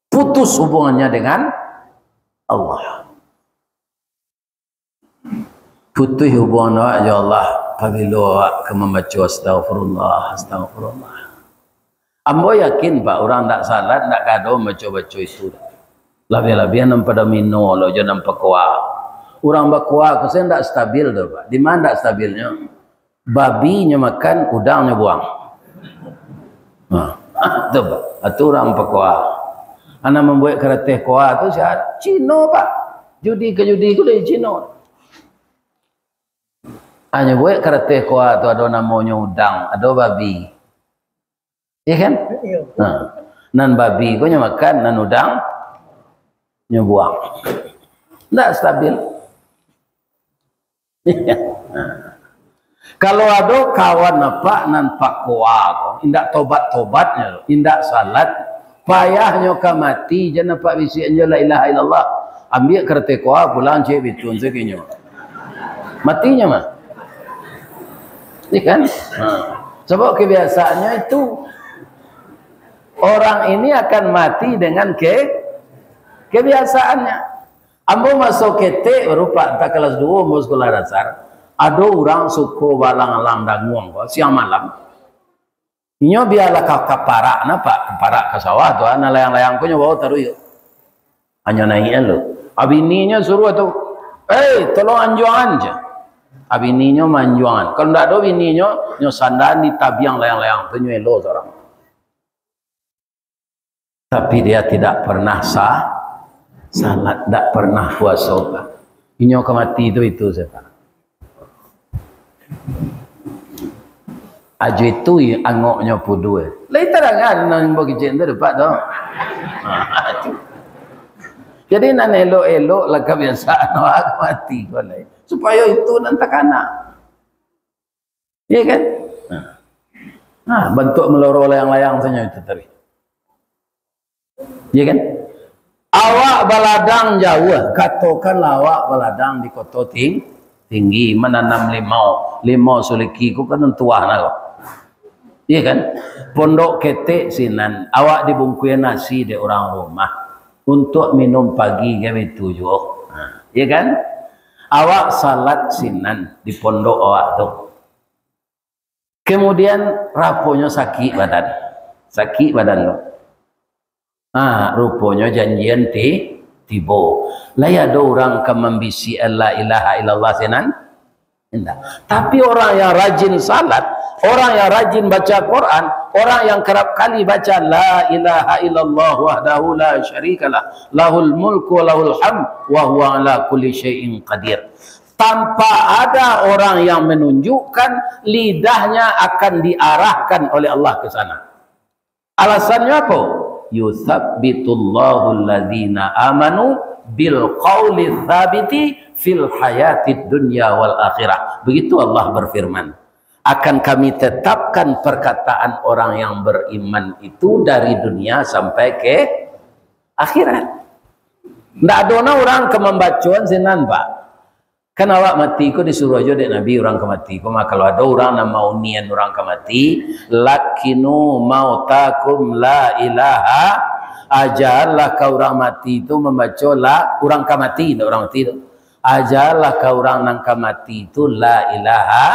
putus hubungannya dengan Allah. Putus hubungan awak jo Allah, pabilo awak ka mambaco astagfirullah, astagfirullah. Ambo yakin, Pak, urang ndak salat, ndak ka ado mambaco-baco itu. Labiah-labiah nan pado mino lo jo nan pakoa. Urang bakoa ko se ndak stabil doh, Pak. Di ma ndak stabilnyo? Babi nyo makan, udang nyo buang. Nah, tu, Pak. Itu urang pakoa. Anak mambuek karateh koa tu sia? Cino, Pak. Judi ka judi tu dari Cino. Hanyo buek karateh koa tu ado namonyo udang, ado babi. Iya kan? Iya. Nah, nan babi ko nyo makan, nan udang nyo buang. Ndak stabil. Nah. Kalau ado kawan apak nan pakoa ko, indak tobat-tobatnyo, indak salat, payahnyo ka mati, jan apak bisiakan jo la ilaha illallah. Ambiak karateh koa pulang, cek bitun sakinyo. Matinyo mah. Iya kan? Nah. Sabab kebiasaannyo itu, orang ini akan mati dengan ke-, kebiasaannyo. Ambo maso ketek baru, Pak, antah kalas duo ambo sekolah dasar, ado urang suko baalang-alang danguang ko, siang malam. Inyo bialah ka, ka parak, nah, Pak, ka parak, ka sawah tu, ah, nan layang-layang ko nyo bao taruih. Hanyo naiak lo. Abininyo suruah tu, "Eh, tolong anjuangan," jar. Abininyo maanjuangan. Kalau ndak ado bininyo, nyo sandaan di tabiang layang-layang tu, nyo elo surang. Tapi dia tidak pernah sa-, salat, tidak pernah puaso, Pak. Inyo ka mati tu itu sajo, Pak. Ajo itu i-, angoknyo puduih. Lai tadangan nan bakicik tu, Pak, tu. Jadi, nan elok-elok lah kabiasaan awak ka mati ko lai. Supayo itu nan takana. Iya kan? Nah. Nah, bantuak maloro layang-layang sajo itu tadi. Iya kan? Awak baladang jauah, katokanlah awak baladang di koto ting-, tinggi, mananam limau. Limau suliki ko kan tuah nah ko. Iya kan? Pondok ketek sinan, awak dibungkuih nasi dek urang rumah. Untuak minum pagi kan itu juo. Nah, iya kan? Awak salat sinan di pondok awak tu. Kemudian, raponyo sakik badan. Sakik badan tu. Ah, ruponyo janjian ti-, tibo. Lai ado urang ka mambisiakan la ilaha illallah sinan? Indak. Tapi orang yang rajin salat, orang yang rajin baca Quran, orang yang kerap kali baca la ilaha illallah wahdahu la syarikalah, lahul mulku wa lahul hamd, wa huwa ala kulli syai'in qadir. Tanpa ada orang yang menunjukkan, lidahnya akan diarahkan oleh Allah ke sana. Alasannyo apo? "Yutsabbitullahu alladzina amanu bil qauli tsabiti fil hayatid dunya wal akhirah." Begitu Allah berfirman, "Akan Kami tetapkan perkataan orang yang beriman itu dari dunia sampai ke akhirat." Ndak ado nah urang ka mambacoan sinan, Pak. Kan awak mati ko disuruah juo dek Nabi urang ka mati ko mah. Kalau ado urang nan maunian urang ka mati, "Laqqinu mautakum la ilaha," ajalah ka urang mati tu mambaco la, urang ka mati, ndak urang mati tu. Ajalah ka urang nan ka mati tu la ilaha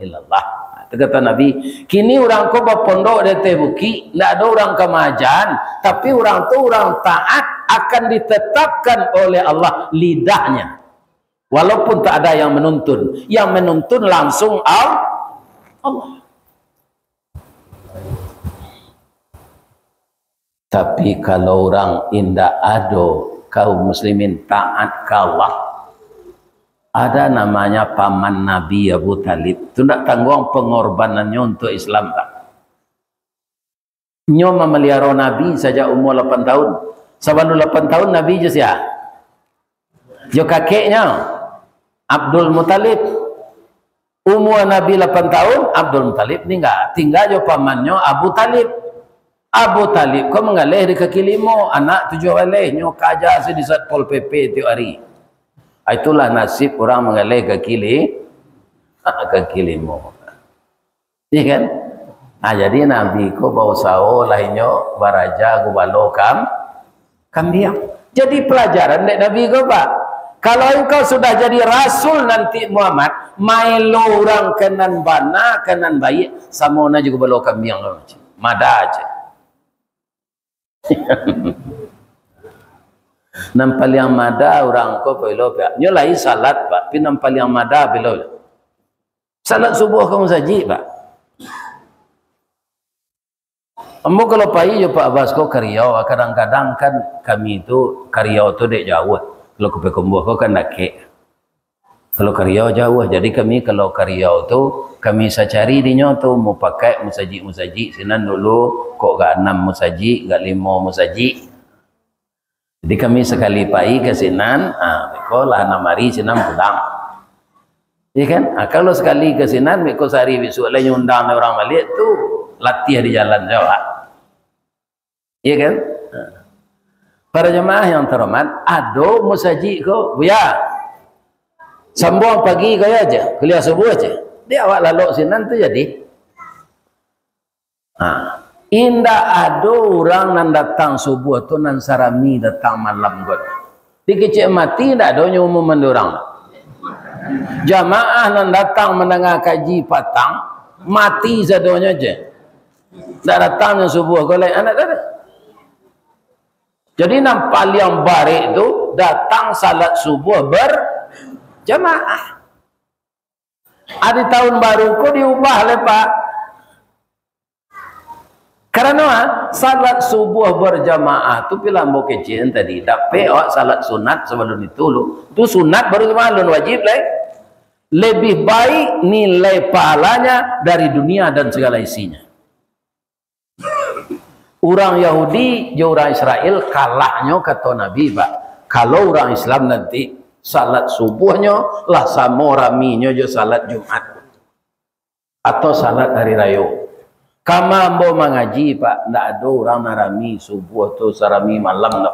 illallah. Nah, tu kato Nabi, "Kini urang ko bapondok di ateh bukik, ndak ado urang ka maaja, tapi urang tu urang taat, akan ditetapkan oleh Allah lidahnya." Walaupun tak ada yang menuntun, yang menuntun langsung Al-, Allah. Tapi kalau urang indak ado Kaum muslimin, taat ka Allah. Ada namanya paman Nabi, Abu Thalib. Tu ndak tangguang pengorbanannyo untuk Islam, Pak. Nyo mamaliharo Nabi sajak umur lapan tahun. Sabalun lapan tahun Nabi jo sia? Jo kakeknyo, Abdul Muthalib. Umur Nabi lapan tahun, Abdul Muthalib ningga. Tingga jo pamannyo Abu Thalib. Abu Thalib ko manggaleh di kaki limo, anak tujuah baleh, nyo kaja se di Satpol P P tiok ari. Ah, itulah nasib urang manggaleh kaki li-, kaki limo. Iya kan? Nah, jadi Nabi ko bausaho lah inyo baraja gubalo kam-, kambiang. Jadi pelajaran dek Nabi ko, Pak. Kalau engkau sudah jadi rasul nanti Muhammad, maelo urang ka nan bana, ka nan baiak, samo na jo gubalo kambiang ko. Mada aja. Nan paliang mada urang ko pilo, Pak. Nyo lai salat, Pak, tapi nan paliang mada pilo. Salat subuah ka musajik, Pak. Ambo kalau pai jo Pak Abbas ko ka Riau, kadang-kadang kan kami tu ka Riau tu dek jauah. Kalau ka Payakumbuah ko kan dakek. Kalau ka Riau jauah, jadi kami kalau ka Riau tu, kami sacari dinyo tu, mupakaik musajik-musajik sinan dulu, kok gak anam musajik, gak limo musajik. Jadi kami sakali pai ka sinan, ah, beko lah anam ari sinan pulang. Iya kan? Ah, kalau sakali ka sinan, beko sahari bisuak lai nyo undang urang baliak tu, latiah di jalan jo awak. Iya kan? Ah. Para jamaah yang terhormat, ado musajik ko, Buya. Sambuang pagi ko yo aja, kuliah subuah aja. Di awak lalok sinan tu jadi. Ha, indak ado urang nan datang subuah tu nan sarami datang malam ko. Di kecek mati indak ado nyo umuman di urang. Jamaah nan datang mandanga kaji patang, mati sadonyo je. Indak datang nyo subuah ko lai, anak tadi. Jadi nan paliang barek tu datang salat subuah berjamaah. Ari tahun baru ko diubah lai, Pak. Karano, ah, salat subuah berjamaah tu pila ambo kecek tadi, dapek awak salat sunat sabalun itu lu. Tu sunat baru sabalun wajib lai. Lebih baik nilai pahalanya dari dunia dan segala isinya. Urang Yahudi jo urang Israel kalahnyo, kato Nabi, Pak, kalau urang Islam nanti salat subuahnyo lah samo raminyo jo salat Jumat atau salat hari rayo. Kama ambo mangaji, Pak, ndak ado urang nan rami subuah tu sarami malam tu.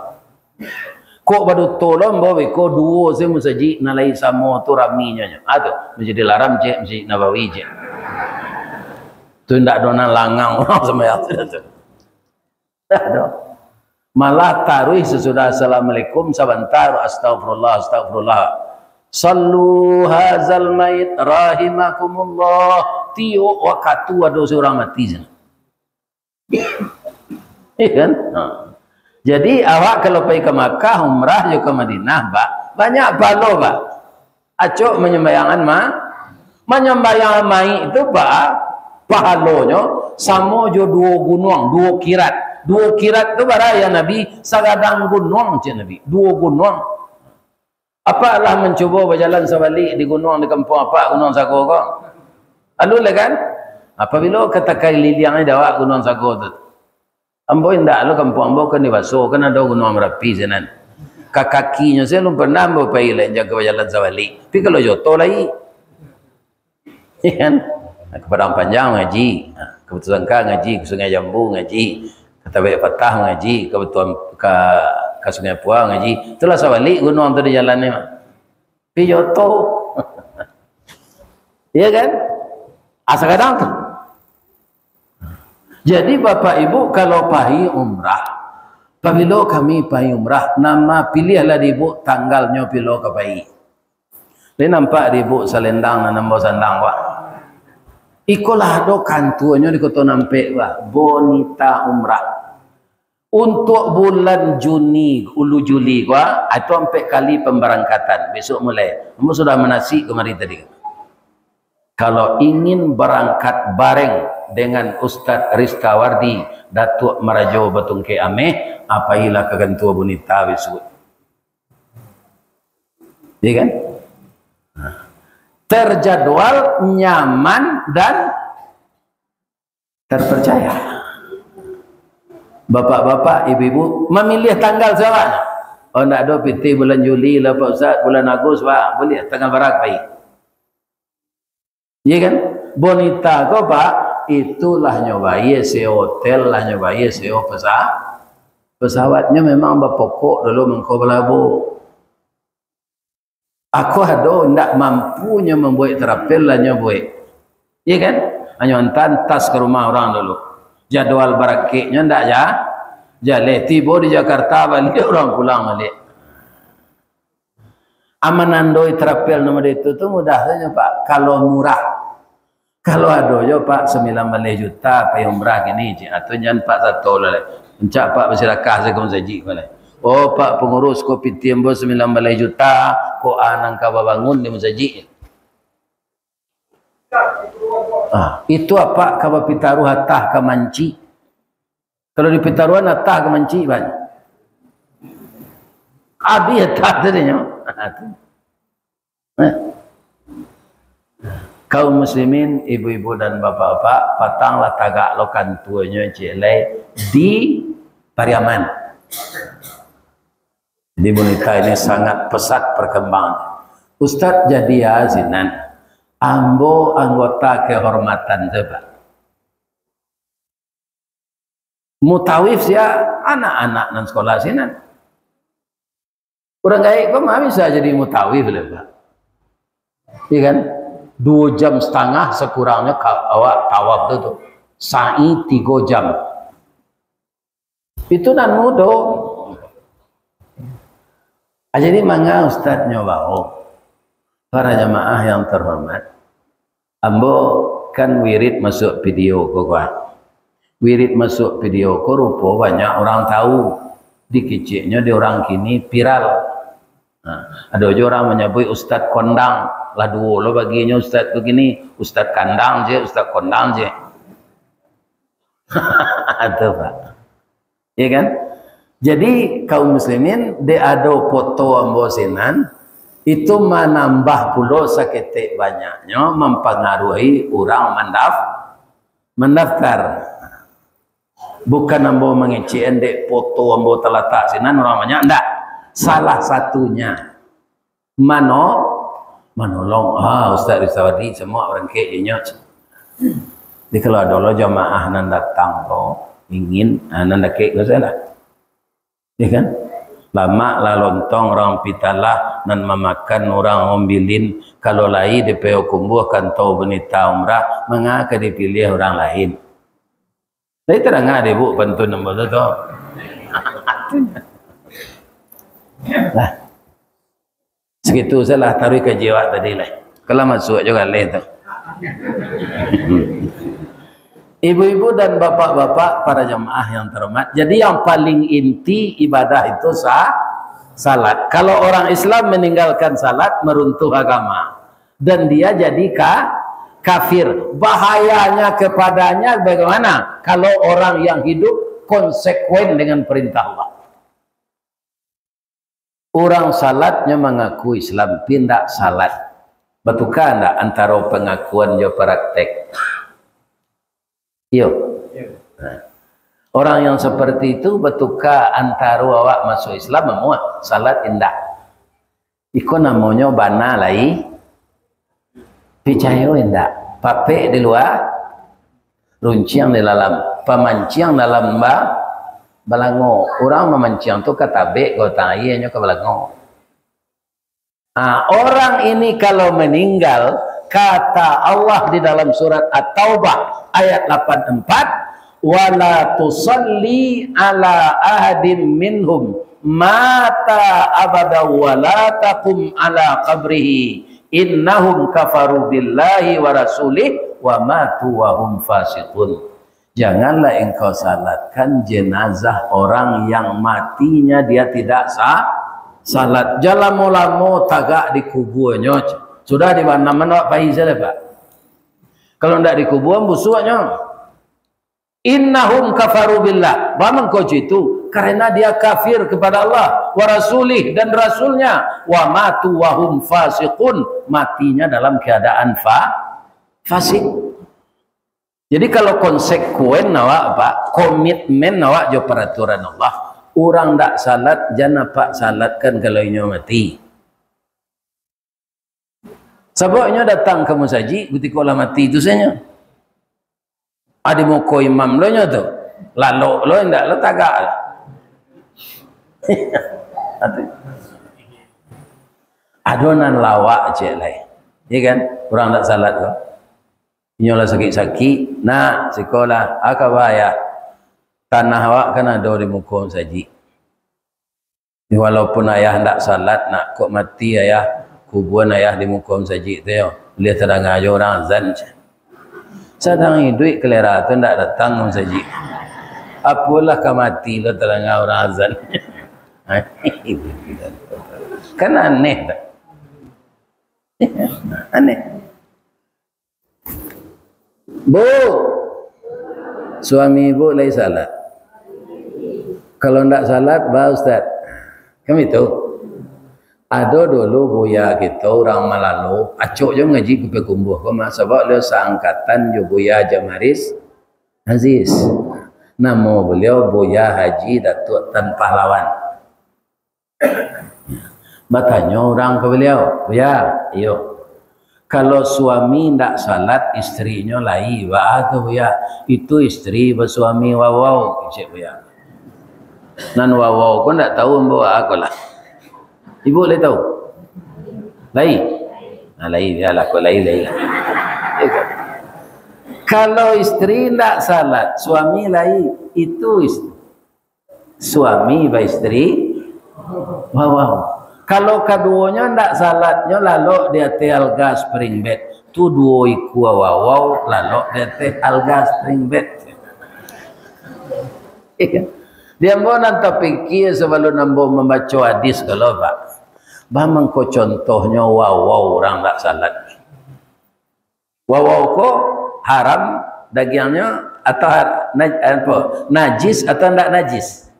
Kok baduto lo ambo beko duo se musajik nan lai samo tu raminyo nyo. Ah, tu, Masjidil Haram cek, Masjid Nabawi cek. Tu indak ado nan langang urang sambayang tu. Indak ado. Malah taruih sasudah assalamualaikum sabantar, astagfirullah, astagfirullah. Sallu hazal mait rahimakumullah. Tiok wakatu ado surang mati sinan. Iya kan? Ha. Jadi, awak kalau pai ka Makkah, umrah jo ka Madinah, ba-, banyak pahalo, ba. Acok manyambayangan ma-, manyambayangan maik tu, ba, pahalonyo samo jo duo gunuang, duo kirat. Duo kirat tu bara, ya Nabi, sagadang gunuang, cek Nabi. Duo gunuang. Apak lah mancubo bajalan sabalik di gunuang di kampuang apak, Gunuang Sago ko? Alun lai kan? Apabilo ka takaliliang dek awak Gunuang Sago tu? Ambo indak lo, kampuang ambo kan di Baso, kan ado Gunuang Marapi sinan. Ka kakinyo sajo alun pernah ambo pai lai, jan ka bajalan sabalik. Tapi kalau jo oto lai. Iya kan? Ka Padang Panjang ngaji, ha, ka Batusangka ngaji, ka Sungai Jambu ngaji, ka Tabaik Patah ngaji, ka Batuan, ka, ka Sungai Pua ngaji. Itulah sabalik gunuang tu di jalan ni, mah. Pi jo oto. Iya kan? Asa kadang tu. Jadi, Bapak Ibu, kalau pai umrah, pabilo kami pai umrah, nama pilihlah di ibu tanggalnyo pilo ka pai. Lai nampak di ibu salendang nan ambo sandang, Pak? Iko lah ado kantuanyo di Koto Nampek, Pak. Bonita Umrah. Untuk bulan Juni, ulu Juli, Pak, itu ampek kali pemberangkatan. Besok mulai. Ambo sudah manasik kamari tadi. Kalau ingin berangkat bareng dengan Ustaz Ristawardi, Datuk Marajo Batungkek Ameh, ah, pailah ka kantua Bonita besok. Iya kan? Nah. Terjadwal, nyaman, dan terpercaya. Bapak-bapak, ibu-ibu, mamiliah tanggal sabananyo. Oh, ndak ado pitih bulan Juli lah, Pak Ustaz, bulan Agus, Pak. Buliah, tanggal bara pai. Iya kan? Bonita ko, Pak, itu lah nyo bayia sewa hotel, lah nyo bayia sewa pesa-, pesawat. Nyo memang bapokok dulu mangko balabuah. Ako ado indak mampunyo mambuek travel, lah nyo buek. Iya kan? Hanyo antaan tas ka rumah urang dulu. Jadwal barangkeknyo ndak ja-, jaleh. Tibo di Jakarta, baliak urang pulang baliak. A, manandoi travel nan model itu tu mudah sajo, Pak. Kalau murah. Kalau ado jo, Pak, sambilan baleh juta pai umrah kini, cik. Atau jan, Pak, sato lah, leh. Rancak, Pak, basirakah sajo ka masajik, Pak, leh. Oh, Pak Pangurus, ko pitih ambo sambilan baleh juta, ko a nan ka babangun di masajik. Ah, itu apak ka bapitaruah atah ka mancik. Kalau di pitaruahan atah ka mancik, Pak. Abih atah tadinyo. Eh. Kaum muslimin, ibu-ibu dan bapak-bapak, patang lah tagak lo kantuanyo ciek lai di Pariaman. Jadi, bonita ini sangat pesat perkembangan. Ustaz jadi a sinan, ambo anggota kehormatan tu, Pak. Mutawif sia, anak-anak nan sekolah sinan. Urang gaek ko mah bisa jadi mutawif lah, Pak. Iya kan? Dua jam setengah sekurangnyo ka-, awak tawaf tu, tu. Sa'i tigo jam. Itu nan mudo. Ah, jadi manga Ustaz nyo bao? Para jamaah yang terhormat, ambo kan wirid masuak video ko, kuah. Wirid masuak video ko rupo banyak urang tahu. Dikeceknyo di urang kini viral. Nah, ado jo urang manyabuik Ustaz Kondang. Lah duo lo baginyo Ustaz tu kini. Ustaz Kandang je, Ustaz Kondang je. Tu, Pak. Ya kan? Jadi, kaum muslimin, dek ado foto ambo sinan, itu manambah pulo saketek banyaknyo mampangaruhi urang mandaf-, mandaftar. Bukan ambo mangecek, dek foto ambo talatak sinan urang banyak, ndak. Salah satunya, mano-, manolong. Ah, Ustaz Rizawadi, samuak barangkek inyo. Jadi, kalau ado lo jamaah nan datang ko, ingin, ah, nan dakek ko sajolah. Ya kan? Lamak lah lontong urang pitalah, nan mamakan urang ombilin, kalau lai di Payokumbuah kantua bonita umrah, manga ka dipiliah urang lain. Tapi tadanga dek Ibuk pantun ambo tu, tu. Nah. Sakitu sajolah taruih kaji awak tadi lah. Kalau masuak jo galeh tu. Ibu-ibu dan bapak-bapak, para jamaah yang terhormat, jadi yang paling inti ibadah itu sa-, salat. Kalau orang Islam meninggalkan salat, meruntuh agama. Dan dia jadi ka-, kafir. Bahayanya kepadanya bagaimana? Kalau orang yang hidup konsekuen dengan perintah Allah. Urang salat nyo mangaku Islam, tapi indak salat. Batuka ndak antaro pangakuan jo praktek? Iyo. Nah. Orang yang seperti itu batuka antaro awak masuak Islam, amuah salat indak. Iko namonyo bana lai picayo indak. Papek di lua, runciang di dalam. Pamanciang dalam ba-, balango. Urang mamanciang tu ka tabek, ka batang aia, nyo ka balango. Ah, orang ini kalau meninggal, kata Allah di dalam surat At-Taubah ayat lapan empat, "Wala tusalli ala ahadin minhum mata abada wala taqum ala qabrihi, innahum kafaru billahi wa rasulih wa matu wa hum fasiqun." Janganlah engkau salatkan jenazah orang yang matinya dia tidak sa-, salat. Jan lamo-lamo tagak di kubuanyo. Sudah di mana-mana pai sajo, Pak. Kalau ndak di kubuan, busuaknyo. Innahum kafaru billah. Baa mangko itu? Karena dia kafir kepada Allah, wa rasulih, dan rasulnya. Wa matu wa hum fasiqun. Matinya dalam keadaan fa-, fasik. Jadi kalau konsekuen awak, Pak, komitmen awak jo peraturan Allah, urang ndak salat, jan apak salatkan kalau inyo mati. Sabab inyo datang ka musajik kutiko lah mati tu sajo. Ah, di muko imam lo nyo tu. Lalok lo, indak lo, tagak lo. Ado nan lawak ciek lai. Iya kan? Urang ndak salat tu. Inyo lah sakik-sakik, nak, siko lah. Ah, ka ba, Ayah? Tanah awak kan ado di muko musajik. Walaupun ayah ndak salat, nak, kok mati ayah, kubuan ayah di muko musajik tu yo. Buliah tadanga jo urang azan. Sadang iduik kalera tu ndak datang ka musajik. Apolah ka mati lo tadanga urang azan. Kan aneh tak? Aneh. Bu, suami ibu lai salat? Kalau ndak salat, ba ustaz. Kan itu. Ado dulu buya kito urang Malalo, acok jo mangaji Kupe Kumbuah ko mah, sabab baliau saangkatan jo Buya Jamaris Aziz. Namo baliau Buya Haji Datuak Tan Pahlawan. Batanyo urang ka baliau, "Buya, iyo, kalau suami ndak salat, istrinyo lai, baa tu, Buya?" "Itu istri basuami wawau," kecek Buya. Nan wawau ko ndak tahu ambo baa ko lah. Ibu lai tahu? Lai? Nah, lai, bialah, kok lai, lai lah. Kalau istri ndak salat, suami lai, itu istri. Suami baistri, wawau. Kalau kaduonyo ndak salatnyo lalok di ateh alga spring bed, tu duo ikua wawau lalok di ateh alga spring bed. Di ambo nan tapikia sabalun ambo mambaco hadis ko lo, Pak. Baa mangko contohnyo wawau urang ndak salat. Wawau ko haram dagiangnyo atau har-, naj-, apo, najis atau ndak najis?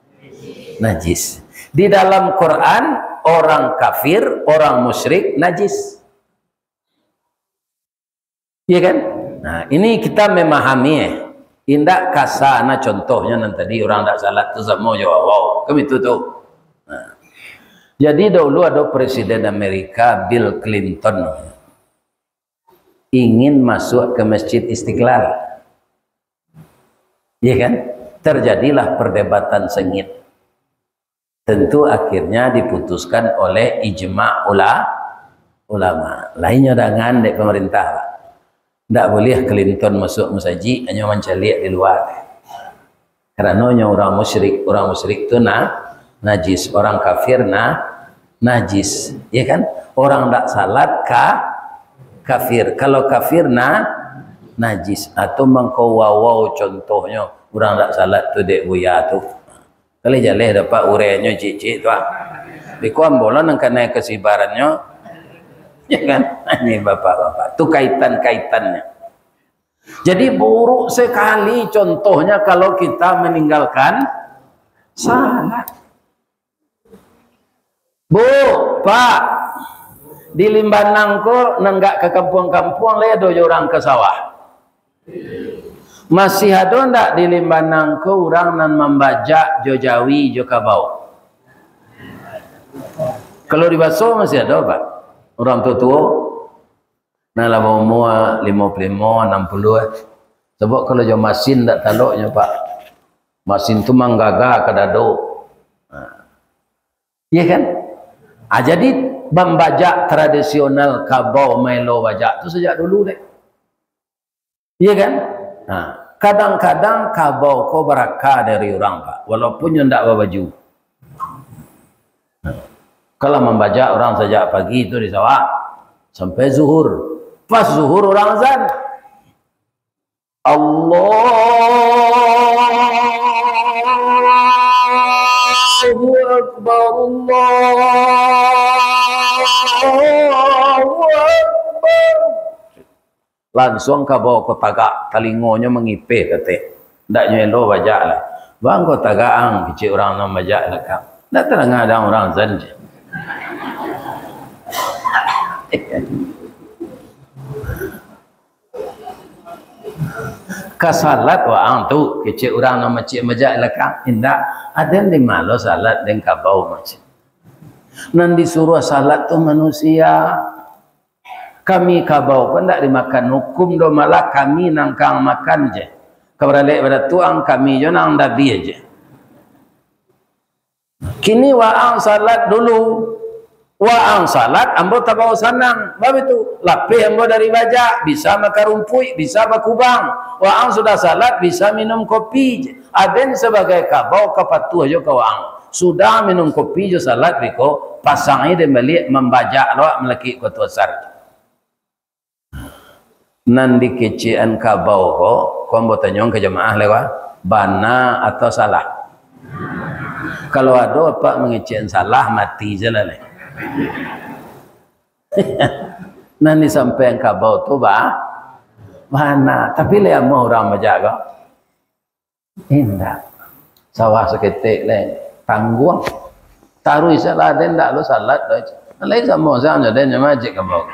Najis. Di dalam Quran, orang kafir, orang musyrik najis. Iya kan? Nah, ini kita memahami, eh. Indak kasa, nah, contohnyo nan tadi urang ndak salat tu samo jo wawau. Kan itu tu. Nah. Jadi dahulu ado Presiden Amerika, Bill Clinton. Ingin masuk ke Masjid Istiqlal. Iya kan? Terjadilah perdebatan sengit. Tentu akhirnya diputuskan oleh ijma ula-, ulama. Lainnyo dangan dek pemerintah. Ndak buliah Clinton masuk masajik, hanyo mancaliak di lua. Karano nyo urang musyrik, urang musyrik tu na-, najis, orang kafir na-, najis, ya kan? Orang ndak salat ka-, kafir, kalau kafir na-, najis. Atau mangko wawau contohnyo, urang ndak salat tu dek buya tu. Kali jaleh dapat uraiannyo ciek-ciek tu ah. Biko ambo lah nan kanai kasibarannyo. Ya kan? Ini bapak-bapak, tu kaitan-kaitannyo. Jadi, buruk sekali contohnya kalau kita meninggalkan salat. Bu, Pak, di Limbanang ko, nan gak ka kampuang-kampuang, lai ado jo urang ka sawah? Masih ado ndak di Limbanang ko urang nan mambajak jo jawi, jo kabau? Kalau di Baso masih ado, Pak. Urang tuo-tuo. Nah, lah baumua limo puluah limo, anam puluah. Sabab kalau jo masin ndak taloknyo, Pak. Masin tu manggaga ka dado. Nah. Iya kan? Ah, jadi, mambajak tradisional kabau maelo bajak tu sajak dulu dek. Iya kan? Nah, kadang-kadang kabau ko baraka dari urang, Pak. Walaupun nyo ndak babaju. Nah, kalau mambajak urang sajak pagi tu di sawah, sampai zuhur. Pas zuhur urang azan. Allahu Akbar, Allahu Akbar. Lansuang kabau ko tagak, talingonyo mangipeh kateh. Ndak nyo elo bajak lah. Bang, ko tagak ang, kecek urang nan bajak lakang. Ndak tadanga dang urang azan je. Ka salat waang tu, kecek urang nan macik bajak lakang. Indak, aden di malo salat, den kabau macik. Nan disuruah salat tu manusia. Kami kabau ko ndak dimakan hukum doh, malah kami nangkang makan je. Ka baralek badatuang, kami jo nan dabiah je. Kini waang salat dulu. Waang salat, ambo tabao sanang. Babitu, lapeh ambo dari bajak, bisa makarumpuik, bisa bakubang. Waang sudah salat, bisa minum kopi je. Aden sabagai kabau ka patuah jo ka waang. Sudah minum kopi jo salat biko, pasang aja den baliak, mambajak lo awak malakik Koto Asar. Nan dikecekan kabau ko, ko ambo tanyoan ka jamaah lewat, bana atau salah? Kalau ado apak mangecekan salah, mati je lah leh. Nan disampaian kabau tu ba-, bana, tapi leh amuah urang bajak ko. Indak. Sawah saketek lai, tangguang. Taruih salah den, ndak lo salat doh. Lai samo sajo den, nyo majik ka bawah.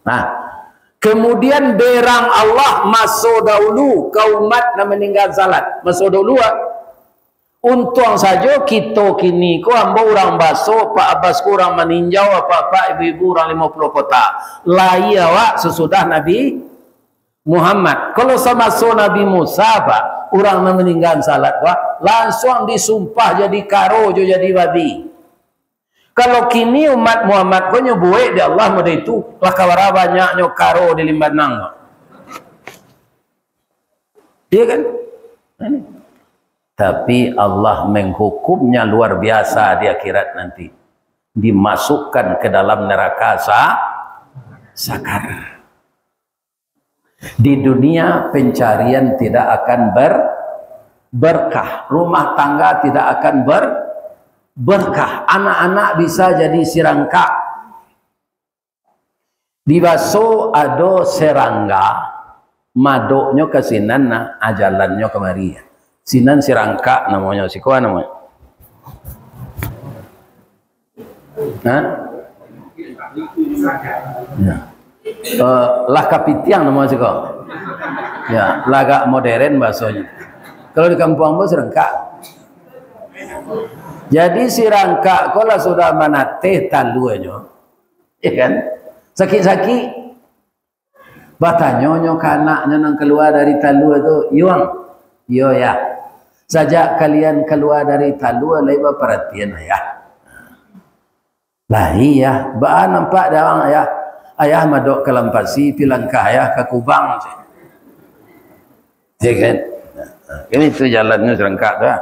Nah, kemudian berang Allah maso dahulu ka umat nan maningga salat. Maso dahulu, ah. Untuang sajo kito kini ko, ambo urang Baso, Pak Abbas ko urang Maninjau, apak-apak, ibu-ibu urang Limo Puluah Kota. Lahia awak sasudah Nabi Muhammad. Kalau samaso Nabi Musa, Pak, urang nan maningga salat, Pak, lansuang disumpah jadi karo jo jadi babi. Kalau kini umat Muhammad ko nyo buek dek Allah model itu, lah ka bara banyaknyo karo di Limbanang, Pak. Iya kan? Tapi Allah menghukumnya luar biasa di akhirat nanti. Dimasukkan ke dalam neraka sa-, sakar. Di dunia pencarian tidak akan ber-, berkah, rumah tangga tidak akan ber-, berkah, anak-anak bisa jadi sirangkak. Di Baso ado serangga, madoknyo ka sinan, nah, ajalannyo kamari. Sinan sirangkak namonyo, siko namonyo. Hah? Ya. Eh, lah kapitiang namonyo siko. Ya, lah agak modern bahasonyo. Kalau di kampuang ambo sirangkak. Jadi sirangkak ko lah sudah manateh taluanyo. Ya kan? Sakik-sakik. Batanyo nyo ka anaknyo nan kalua dari talua tu, "Yuang." "Iyo, Yah." "Sajak kalian kalua dari talua, lai baparatian Ayah?" "Lai, Yah." "Baa nampak dek ang, Ayah?" "Ayah madok ka Lampasi, pi langkah Ayah ka Kubang," cek. Ya kan? Kan itu jalannyo sirangkak tu, ah.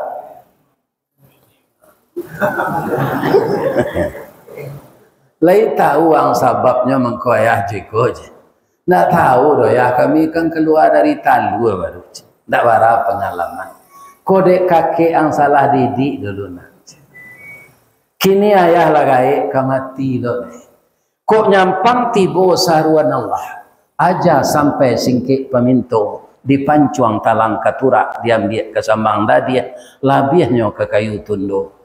Lai tahu ang sababnyo mangko Ayah jiko je? Ndak tahu doh, Yah, kami kan kalua dari talua baru je. Ndak bara pangalaman. Ko dek kakek ang salah didik dulu nah. Kini Ayah lah gaek ka mati doh. Kok nyampang tibo saruan Allah, aja sampai singkek paminto, dipancuang talang katurak, diambiak ka sambang dadiah, labiahnyo ka kayu tundo.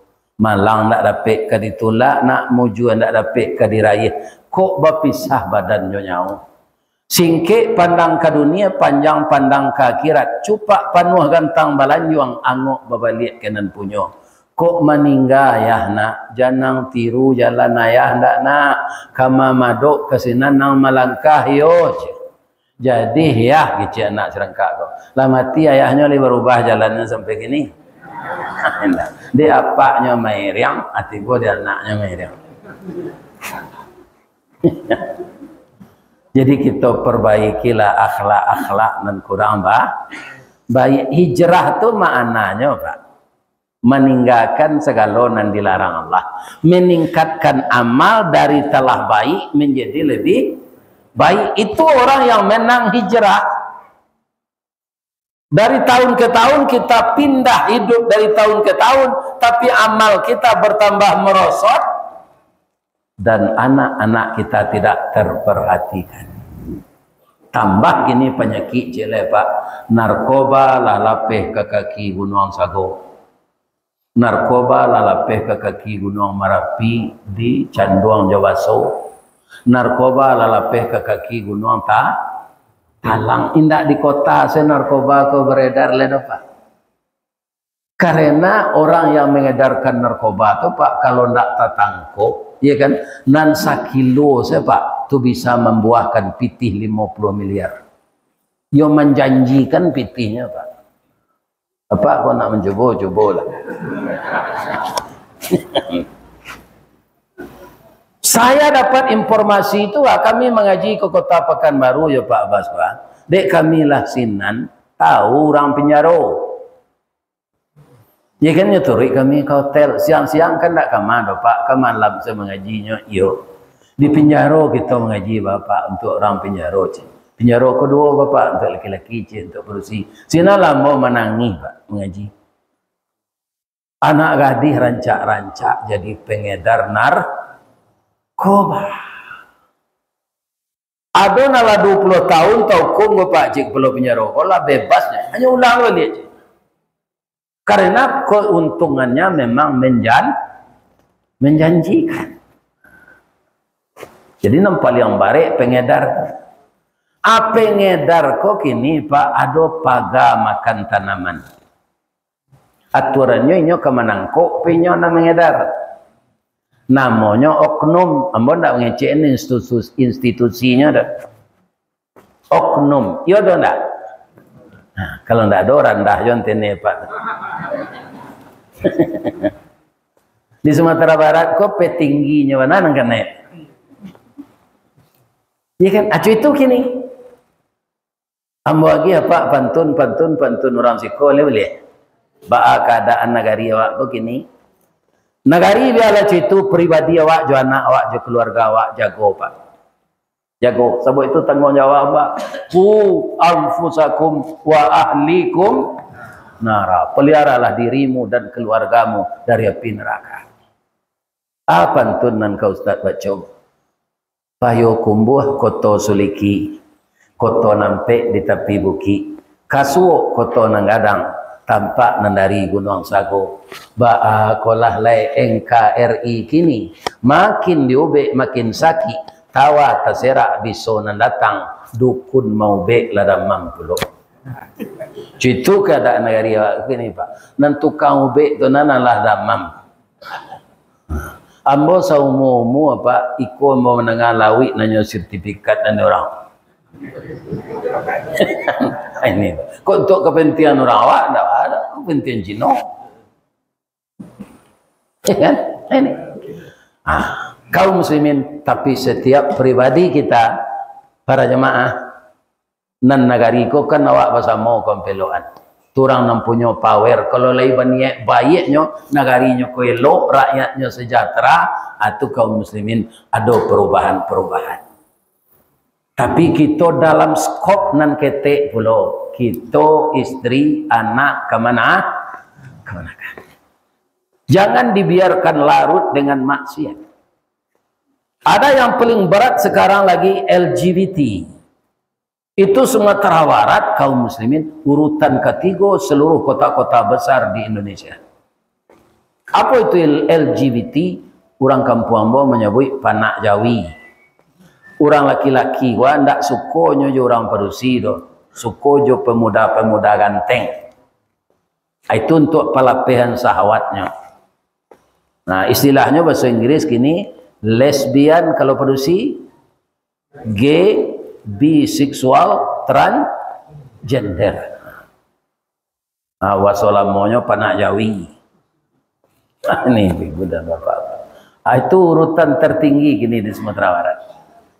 Malang ndak dapek ka ditulak, nak mujua ndak dapek ka diraih, kok bapisah badan jo nyawo. Singkek pandang ka dunia, panjang pandang ka akhirat, cupak panuah gantang balanjuang, angok babaliak ka nan punyo. Kok maningga Ayah nak, jan ang tiru jalan Ayah ndak nak, ka mamadok ka sinan ang malangkah iyo, cek. Jadi Yah, kecek anak sirangkak ko. Lah mati Ayahnyo lai barubah jalannyo sampai kini. Dek apaknyo mairiang, ati ko dek anaknyo mairiang. Jadi kito perbaikilah akhlak-akhlak nan kurang ba-, baik. Hijrah tu maknanyo, Pak, maninggakan sagalo nan dilarang Allah, meningkatkan amal dari telah baik menjadi lebih baik. Itu orang yang menang hijrah. Dari tahun ke tahun kita pindah hidup dari tahun ke tahun, tapi amal kita bertambah merosot dan anak-anak kita tidak terperhatikan. Tambah kini panyakik ciek lai, Pak. Narkoba lah lapeh ka kaki Gunuang Sago. Narkoba lah lapeh ka kaki Gunuang Marapi di Canduang Jawaso. Narkoba lah lapeh ka kaki Gunuang Ta-, Talang. Indak di kota se narkoba ko beredar lai doh, Pak. Karena orang yang mengedarkan narkoba tu, Pak, kalau ndak tatangkok, ya kan, nan sakilo se, Pak, tu bisa mambuahkan pitih limo puluah miliar. Yo manjanjikan pitihnyo, Pak. Apak kok nak mancubo, cubolah. Saya dapat informasi itu, ah, kami mangaji ka Kota Pakanbaru, yo, Pak Abbas, Pak. Dek kami lah sinan, tahu urang pinjaro. Ya kan, nyo turuik kami ka hotel. Siang-siang kan ndak kama doh, Pak. Ka malam se mangajinyo, iyo. Di pinjaro kito mangaji, Bapak, untuak urang pinjaro, ceh. Pinjaro kaduo, Bapak, untuak laki-laki, ceh, untuak padusi. Sinan lah ambo manangih, Pak, mangaji. Anak gadih rancak-rancak jadi pengedar narkoba. Ado nan lah duo puluah tahun taukum ko, Pak, cek kapalo pinjaro ko lah bebas nyo. Hanyo ulang baliak cek. Karena keuntungannya memang menjan-, menjanjikan. Jadi nan paliang barek pengedar. Ah, pengedar ko kini, Pak, ado paga makan tanaman. Aturannyo inyo ka manangkok, tapi inyo nan mangedar. Namonyo oknum. Ambo ndak mangecek ni institu-, institusinyo doh. Oknum. Iyo doh ndak? Nah, kalau ndak ado, randah jo antene, Pak. Di Sumatera Barat ko petingginyo bana nan kanai. Iya kan? Acu itu kini. Ambo agiah, Pak, pantun, pantun, pantun urang siko, buliah, buliah? Baa kaadaan nagari awak ko kini? Nagari bialah caitu, pribadi awak jo anak awak jo kaluarga awak jago, Pak. Jago, sabab itu tangguang jawab, Pak. Ku anfusakum wa ahlikum nara. Peliharalah dirimu dan keluargamu dari api neraka. Ah, pantun nan ka Ustaz baco. Payokumbuah Koto Suliki, koto nan pek di tapi bukik, Kasuok Koto Nan Gadang, tampak nan dari Gunuang Sago. Baa kolah lai N K R I kini, makin diubek makin sakik, tawa taserak biso nan datang, dukun maubek lah damam pulo. Cuitu kaadaan nagari awak kini, Pak. Nan tukang ubek tu nan alah damam. Ambo saumua-umua, Pak, iko ambo mandanga lauik nanyo sertifikat nan urang. Ini, kok untuk kepentingan urang awak, ndak ado kepentingan Cino. Ya kan? Ini. Ah, kaum muslimin, tapi setiap pribadi kita, para jemaah, nan nagari ko kan awak basamo ko pelokan. Turang nan punyo power, kalau lai baniaik baiaknyo, nagarinyo ko elok, rakyatnyo sejahtera, ah, tu kaum muslimin ado perubahan-perubahan. Tapi kito dalam skop nan ketek pulo, kito, istri, anak, kamana-, kamanakan. Jangan dibiarkan larut dengan maksiat. Ada yang paling berat sekarang lagi, L G B T. Itu Sumatera Barat, kaum muslimin, urutan katigo seluruh kota-kota besar di Indonesia. Apo itu L-, L G B T? Urang kampuang ambo manyabuik panak jawi. Urang laki-laki wa ndak sukonyo jo urang padusi doh, suko jo pemuda-pemuda ganteng. Itu untuk palapehan syahwatnyo. Nah, istilahnyo bahasa Inggris kini lesbian kalau padusi, gay, biseksual, transgender. Ah, bahaso lamonyo panak jawi. Ah, ni ibu dan bapak. Ah, itu urutan tertinggi kini di Sumatera Barat.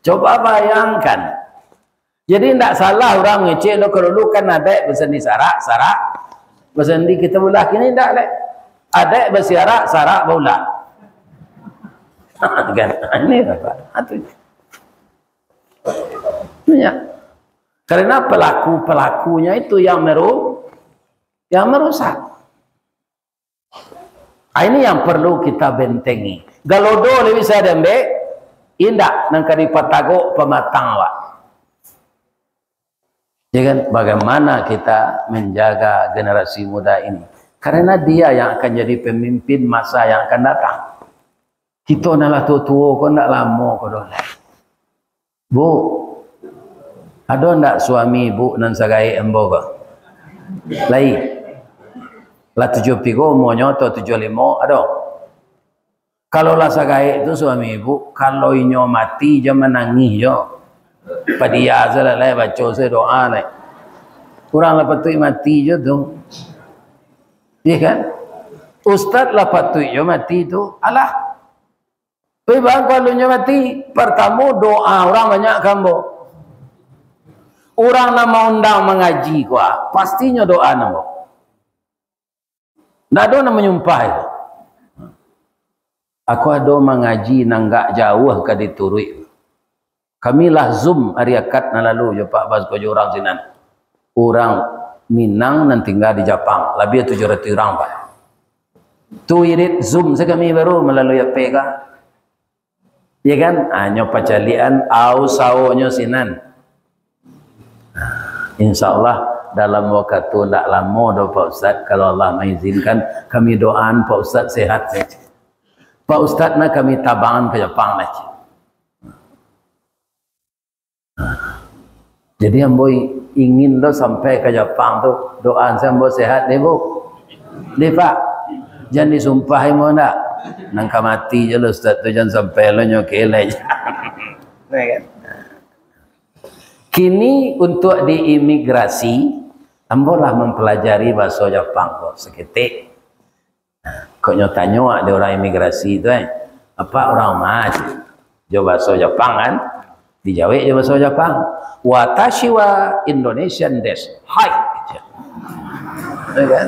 Coba bayangkan. Jadi ndak salah urang mangecek lo, kalau dulu kan adaik basandi sarak, sarak basandi kita ulah, kini ndak lai. Adaik basiarak, sarak baulak. Kan? Ini apa? Itu. Ya. Karena pelaku-pelakunya itu yang meru-, yang merusak. Ah, ini yang perlu kita bentengi. Galodo lai bisa diambek, indak, nan ka dipatagok pamatang awak. Ya kan? Bagaimana kita menjaga generasi muda ini? Karena dia yang akan jadi pemimpin masa yang akan datang. Kito nan lah tuo-tuo ko ndak lamo ko doh lai. Bu, ado ndak suami ibu nan sagaek ambo ko? Lai. Lah tujuah puluah tigo umuanyo atau tujuah puluah limo, ado? Kalau lah sagaek tu suami ibu, kalau inyo mati, jan manangih jo. Padia se lah, lai baco se doa lai. Urang lah patuik mati jo tu. Iya kan? Ustaz lah patuik jo mati tu. Alah. Tapi bang, kalau nyo mati, partamo doa urang banyak ka ambo. Urang nan maundang mangaji ko, ah, pastinyo doa nan ambo. Ndak ado nan manyumpah itu. Aku ado mangaji nan agak jauah ka dituruik. Kami lah Zoom ari Akad nan lalu jo Pak Bas ko jo urang sinan. Urang Minang nan tingga di Japang, labiah tujuah ratuih urang, Pak. Tu irit Zoom se kami baru malalui H P ka. Ya kan? Hanyo pacaliak-an, au saonyo sinan. Insya Allah, dalam wakatu ndak lamo doh, Pak Ustaz, kalau Allah maizinkan, kami doaan Pak Ustaz sehat saja. Pak Ustaz nah kami tabangan ka Japang lah, cik. Jadi ambo i-, ingin lo sampai ka Japang tu, doaan se ambo sehat deh, Bu. Deh, Pak. Jan disumpah ambo ndak. Nan ka mati je lo Ustaz tu, jan sampai lo nyo kelek. Nah, kan? Kini untuk di imigrasi, ambo lah mampalajari bahaso Japang ko saketek. Kok nyo tanyo dek urang imigrasi tu, eh, "Apak urang ma?" Jo bahaso Japang kan. Dijawek jo bahaso Japang, "Watashi wa Indonesian desu." Hai. Ya kan?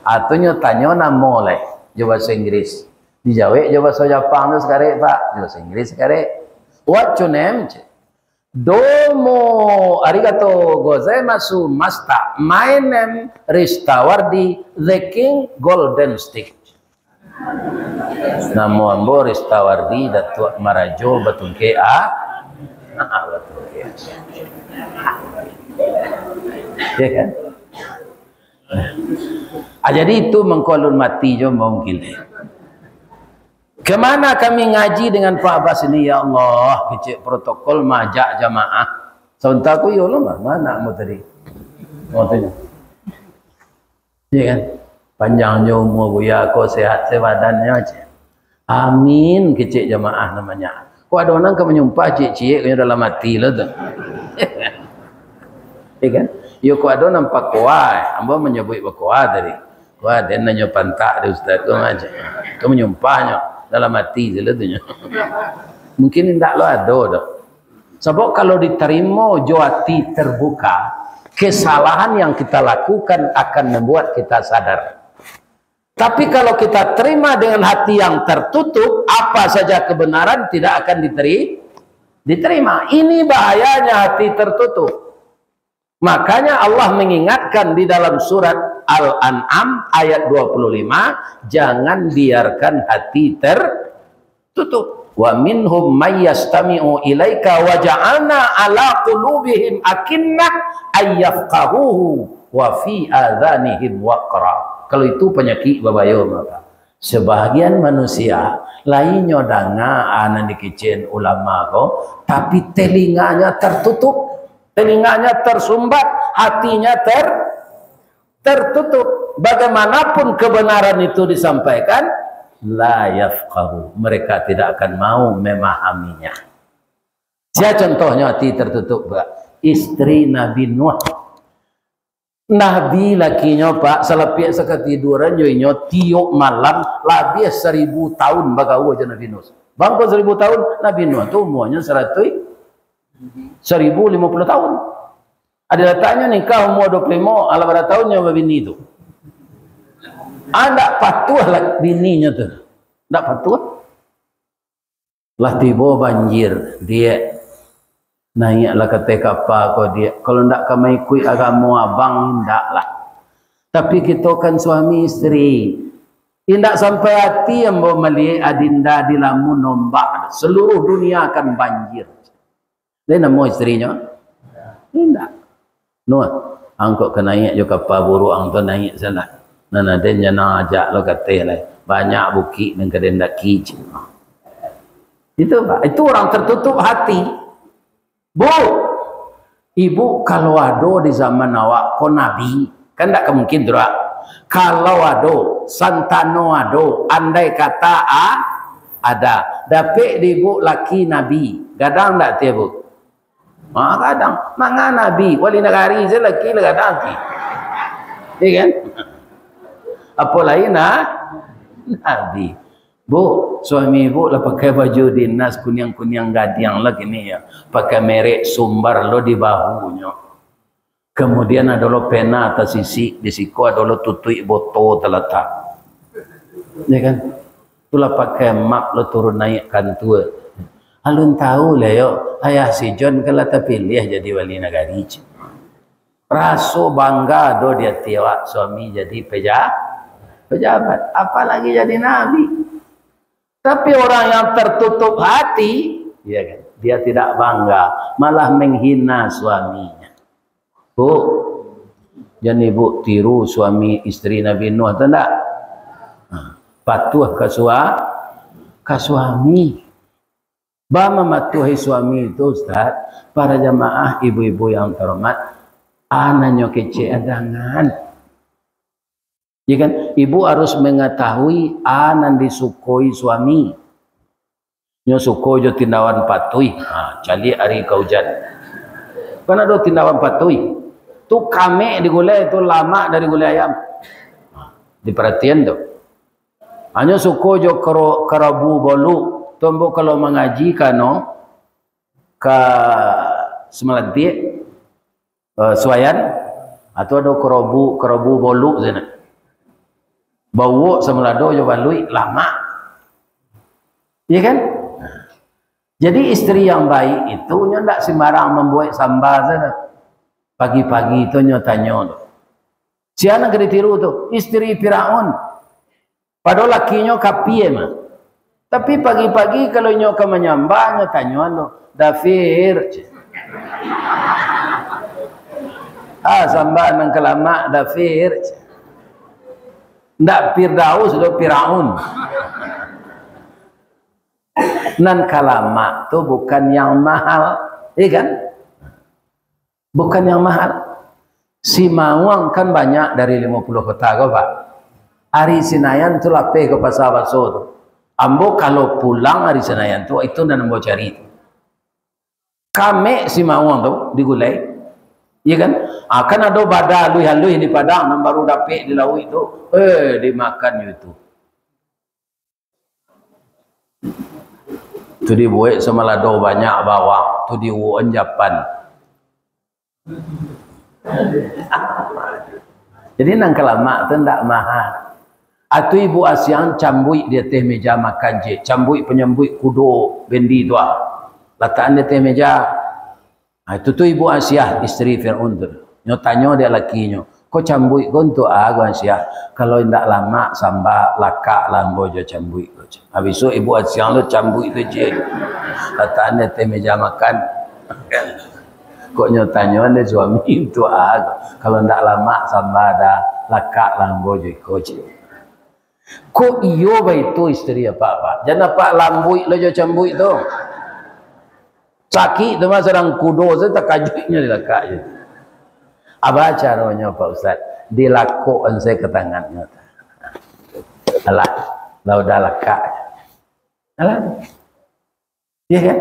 Atau nyo tanyo namo lai jo bahaso Inggris. Dijawek jo bahaso Japang tu sakarek, Pak. Jo bahaso Inggris sakarek. "What your name?" cek. "Domo arigato gozaimasu, Master. My name Ristawardi, the King Golden Stick." "Namo ambo Ristawardi, Datuak Marajo Batungkek, ah." Ah, Batungkek. Ya kan? Ah, jadi itu mangko alun mati jo mungkin. "Kemana kami ngaji dengan Pak Bas ini, ya Allah?" kecek protokol majak jamaah. Sementara aku, "Ya Allah, ma-, mana mu tadi?" Maksudnya. Ya kan? "Panjang jo umua Buya ko, sehat se badannyo," cek. "Amin," kecek jamaah namanya. Kok ado nan ka manyumpah ciek-ciek, kok nyo dalam ati lo tu. Ya kan? Yo, kok ado nan pakoa, ambo manyabuik pakoa tadi. Wah, den nanyo pantak di ustaz tu, cek. Tu manyumpah nyo, dalam ati je lo tu nyo. Mungkin indak lo ado doh. Sabab kalau ditarimo jo ati terbuka, kesalahan yang kita lakukan akan membuat kita sadar. Tapi kalau kita terima dengan hati yang tertutup, apa saja kebenaran tidak akan diteri-, diterima. Ini bahayanya hati tertutup. Makanya Allah mengingatkan di dalam surat Al-An'am ayat dua puluh lima, jangan biarkan hati ter-, tutup. "Wa minhum may yastami'u ilaika wa ja'alna ala qulubihim akinnah ay yafqahuhu wa fi adhanihim waqra." Kalau itu panyakik babayo maka. Sebahagian manusia, lai nyo danga, ah, nan dikecek ulama ko, tapi telinganya tertutup, telinganya tersumbat, hatinya ter-, tertutup. Bagaimanapun kebenaran itu disampaikan, la yafqahu, mereka tidak akan mau memahaminya. Sia contohnyo hati tertutup, Pak? Isteri Nabi Nuh. Nabi lakinyo, Pak, salapiak sakatiduran jo inyo tiok malam, labiah saribu tahun bagaua jo Nabi Nuh. Bangko saribu tahun, Nabi Nuh tu umuanyo saratuih, saribu limo puluah tahun. Ado lataknyo nikah umua dua puluah limo, alah bara tahun nyo babini tu. Ah, ndak patuah lah bininyo tu. Ndak patuah. Lah tibo banjir, Diak. Naiaklah ka ateh kapa ko, Diak. Kalau ndak ka maikuik agamo abang, indaklah. Tapi kito kan suami isteri. Indak sampai ati ambo maliek adinda dilamun ombak. Seluruh dunia akan banjir. Lai namo isterinyo? Indak. Nuh, angkok ka naiak jo kapa buruak ang tu naiak sanak. Nan aden janang ajak lo kateh lai. Banyak bukik nan ka den daki, cik. Itu, Pak. Itu orang tertutup hati. Bu, ibu kalau ado di zaman awak ko nabi, kan ndak ka mungkin tu, Rak. Kalau ado, santano ado, andai kata a-, ada. Dapek di ibu laki nabi, gadang ndak ati ibu? Ha, gadang. Manga nabi, wali nagari se laki lah gadang ati. Iya kan? Apo lai na-, nabi. Bu, suami ibu lah pakai baju dinas kuniang-kuniang gadiang lah kini ya. Pakai merek Sumbar lo di bahunyo. Kemudian ado lo pena atas sisik, di siko ado lo tutuik boto talatak. Ya kan? Itulah pakai map lo turun naiak kantua. Alun tahu lah yo, ayah si John kan lah tapiliah jadi wali nagari, cik. Raso bangga do di ati awak suami jadi peja-, pejabat, apalagi jadi nabi. Tapi orang yang tertutup hati, ya kan, dia tidak bangga, malah menghina suaminya. Bu, jan ibu tiru suami isteri Nabi Nuh tu ndak? Ha, patuah ka sua-, ka suami. Ba mamatuahi suami tu, Ustaz, para jamaah, ibu-ibu yang terhormat, a nan nyo kecek, jangan. Ya kan? Ibu harus mengetahui a nan disukoi suami. Nyo suko jo tindawan patuih, ha, caliak ari ka ujan. Kan ado tindawan patuih. Tu kamek di gulai, tu lamak dari gulai ayam. Ha, diparatian tu. Hanyo suko jo kero-, karabu boluk. Tu ambo kalau mangaji ka no, ka Sumalantik, eh, Suayan, atau ado karabu, karabu boluk sinan. Bauwok samalado jo baluik, lamak. Iya kan? Jadi isteri yang baik itu nyo ndak sembarang mambuek samba sajo. Pagi-pagi tu nyo tanyo tu. Sia nan ka ditiru tu, isteri Firaun. Padahal lakinyo kapie mah. Tapi pagi-pagi kalau inyo ka manyamba, nyo tanyoan tu, "Dafir," cek. "Ah, samba nan ka lamak, Dafir," cek. Ndak Firdaus doh, Firaun. Nan ka lamak tu bukan yang mahal, iya kan? Bukan yang mahal. Simauang kan banyak dari limo puluah kota ko, Pak. Ari Sinayan tu lapeh ka Pasa Baso tu. Ambo kalau pulang ari Sinayan tu, itu nan ambo cari tu. Kamek simauang tu di gulai. Iya kan? Ah, kan ado bada aluih-aluih di Padang nan baru dapek di lauik tu. Eh, dimakan jo itu. Tu dibuek samalado banyak bawang, tu diuwok-an japan. Jadi nan ka lamak tu ndak mahal. Atau Ibu Asiang cambuik di ateh meja makan cek, cambuik panyambuik kudo bendi tu ah. Latakan di ateh meja. Ha, itu tu Ibu Asiah, isteri Firaun tu. Nyo tanyo dek lakinyo, "Ko cambuik ko untuak a ko, Asiah? Kalau indak lamak samba, lakak lah ambo jo cambuik ko," cek. Habis tu Ibu Asiah tu cambuik tu cek. Latakan di ateh meja makan. Kok nyo tanyo dek suami, "Untuak a ko? Kalau indak lamak samba dah, lakak lah ambo jo iko," cek. Kok iyo baitu isteri apak, Pak? Jan apak lambuik lo jo cambuik tu. Sakik tu mah sadang kudo tu takajuiknyo dilakak je. Apa caronyo, Pak Ustaz? Dilakok ansai ka tangannyo. Alah, lah udah lakak. Alah. Iya kan?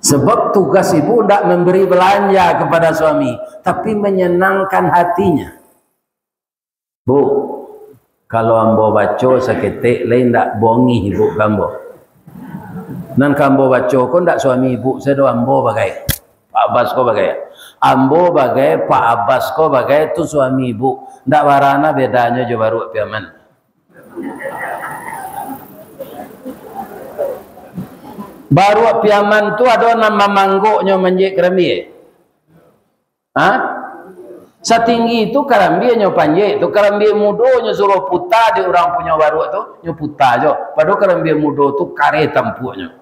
Sebab tugas ibu ndak memberi belanja kepada suami, tapi menyenangkan hatinya. Bu, kalau ambo baco saketek lai ndak bongih ibu ka ambo? Nan ka ambo baco ko ndak suami ibu sajo, ambo bagai. Pak Abbas ko bagai. Ambo bagai, Pak Abbas ko bagai, tu suami ibu. Ndak bara na bedanyo jo baruak Piaman. Baruak Piaman tu ado nan mamanggoknyo manjek karambia. Ha? Satinggi tu karambia nyo panjek tu, karambia mudo nyo suruah puta di urang punyo baruak tu, nyo puta jo. Padahal karambia mudo tu kareh tampuaknyo.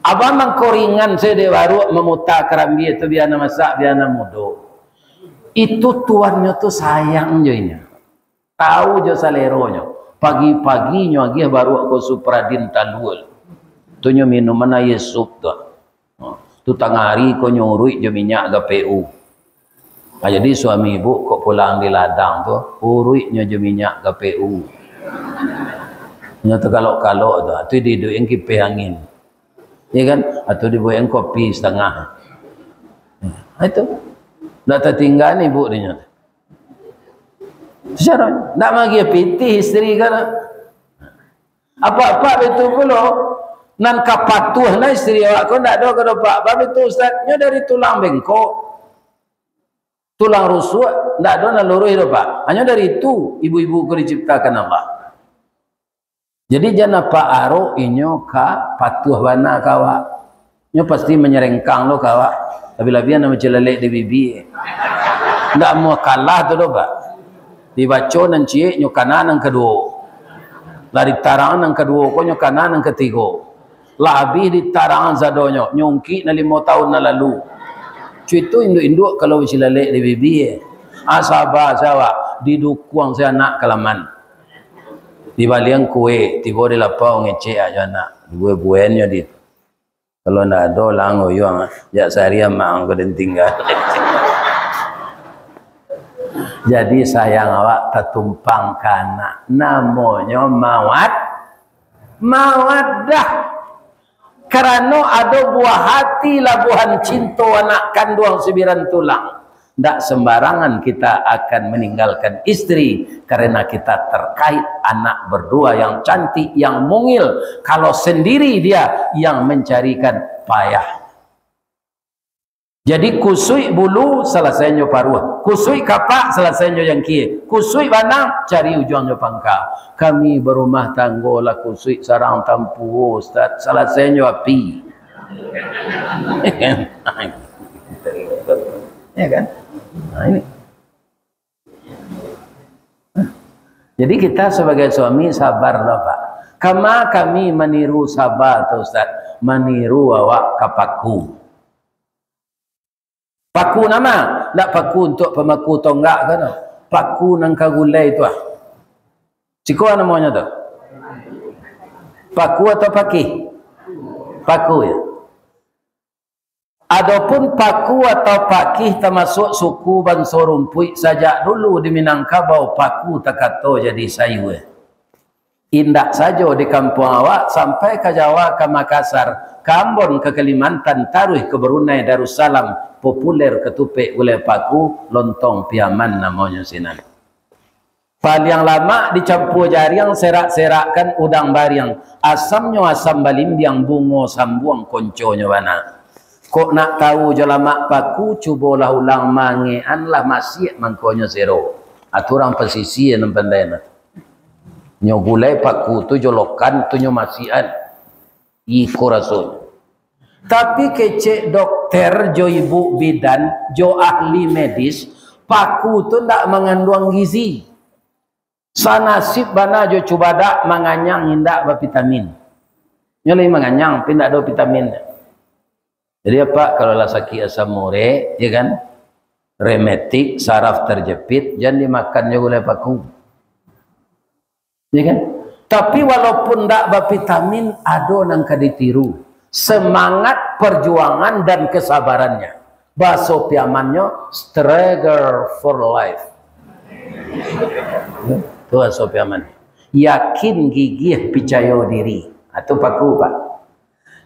Abah mangko ringan sajo dek baruak mamuta karambia tu, bia nan masak, bia nan mudo. Itu tuannyo tu sayang jo inyo. Tahu jo saleronyo. Pagi-pagi nyo agiah baruak ko Supradin talua. Tu nyo minuman aia sup tu. Ha, tu tangah ari ko nyo uruik jo minyak G P U. Ha, jadi suami ibu kok pulang di ladang tu, uruiknyo jo minyak G P U. Nyo takalok-kalok tu, tu diiduikan kipeh angin. Ya kan? Atau dibuekan kopi satangah. Ha, itu. Ndak tatinggaan ibu dinyo. Secara, ndak magiah pitih isteri ka. Apak-apak baitu pulo, nan ka patuah nah isteri awak ko ndak ado ka doh, Pak. Baitu, Ustaz, nyo dari tulang bengkok. Tulang rusuak, ndak ado nan luruih doh, Pak. Hanyo dari itu ibu-ibu ko diciptakan Allah. Jadi, jan apak arok inyo ka patuah bana ka awak. Nyo pasti manyarengkang lo ka awak. Labiah-labiah nan bacilalek di bibia. Ndak amuah kalah tu doh, Pak. Dibaco nan ciek, nyo kana nan kaduo. Lah ditarang nan kaduo ko, nyo kana nan katigo. Lah abih ditarang sadonyo, nyo ungkik nan limo taun nan lalu. Cuito induak-induak kalau bacilalek di bibia. Ah, saba sajo awak, didukuang se anak ka laman. Dibalian kue, tibo di lapau ngecek ajo anak. Dibue-buennyo di. Kalau ndak ado, lah ang oyuang, jak sahari amak ang ko den tingga. Jadi sayang awak tatumpang ka anak. Namonyo mawad-, mawaddah. Karano ado buah hati labuhan cinto anak kanduang sibiran tulang. Ndak sembarangan kita akan meninggalkan istri karena kita terkait anak berdua yang cantik, yang mungil. Kalau sendiri dia yang mencarikan payah. Jadi kusuik bulu, salasainyo paruah. Kusuik kapak, salasainyo jangkie. Kusuik banang, cari ujuangnyo pangka. Kami barumah tanggo lah kusuik sarang tampuo, Ustaz. Salasainyo api. Ya kan? Nah, ini. Jadi kita sebagai suami sabarlah, Pak. Kama kami maniru saba tu, Ustaz? Maniru awak ka paku. Paku nama? Ndak paku untuak pamaku tonggak ka no. Paku nan ka gulai tu ah. Siko namonyo tu. Paku atau pakih? Paku ya. Adopun paku atau pakih tamasuak suku banso rumpuik sajak dulu di Minangkabau, paku takato jadi sayua. Indak sajo di kampuang awak, sampai ka Jawa, ka Makassar, ka Ambon, ka Kalimantan, taruih ka Brunei Darussalam, populer katupek gulai paku, lontong Piaman namonyo sinan. Paliang lamak dicampua jariang, serak-serakkan udang bariang, asamnyo asam balimbiang, bungo sambuang konconyo bana. Kok nak tahu jo lamak paku, cubolah ulang mangean lah masiak mangkonyo sero. Atu urang pasisia nan pandai nah. Nyo gulai paku tu jo lokan tu nyo masian. Iko rasonyo. Tapi kecek dokter jo ibu bidan jo ahli medis, paku tu ndak manganduang gizi. Sanasib bana jo cubadak, manganyang indak bavitamin. Nyo lai manganyang, tapi indak ado vitamin. Jadi apak kalau lah sakik asam urek, ya kan, rematik, saraf terjepit, jan dimakan jo gulai paku. Ya kan? Tapi walaupun ndak bavitamin, ado nan ka ditiru. Semangat perjuangan dan kesabarannya. Bahaso Piamannyo, struggle for life. Tu bahaso Piaman. Yakin, gigih, picayo diri. Ha, tu paku, Pak.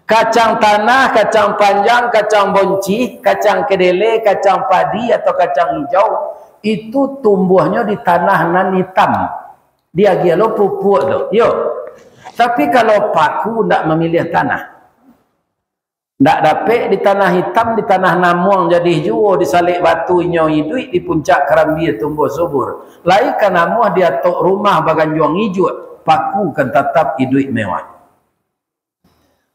Kacang tanah, kacang panjang, kacang boncih, kacang kedele, kacang padi atau kacang hijau, itu tumbuahnyo di tanah nan itam. Diagiah lo pupuk tu. Yo. Tapi kalau paku ndak mamiliah tanah, ndak dapek di tanah itam, di tanah namuang jadih juo, di salek batu inyo iduik, di puncak karambia tumbuah subur. Lai ka namuah di atok rumah baganjuang ijuak, paku kan tatap iduik mewah.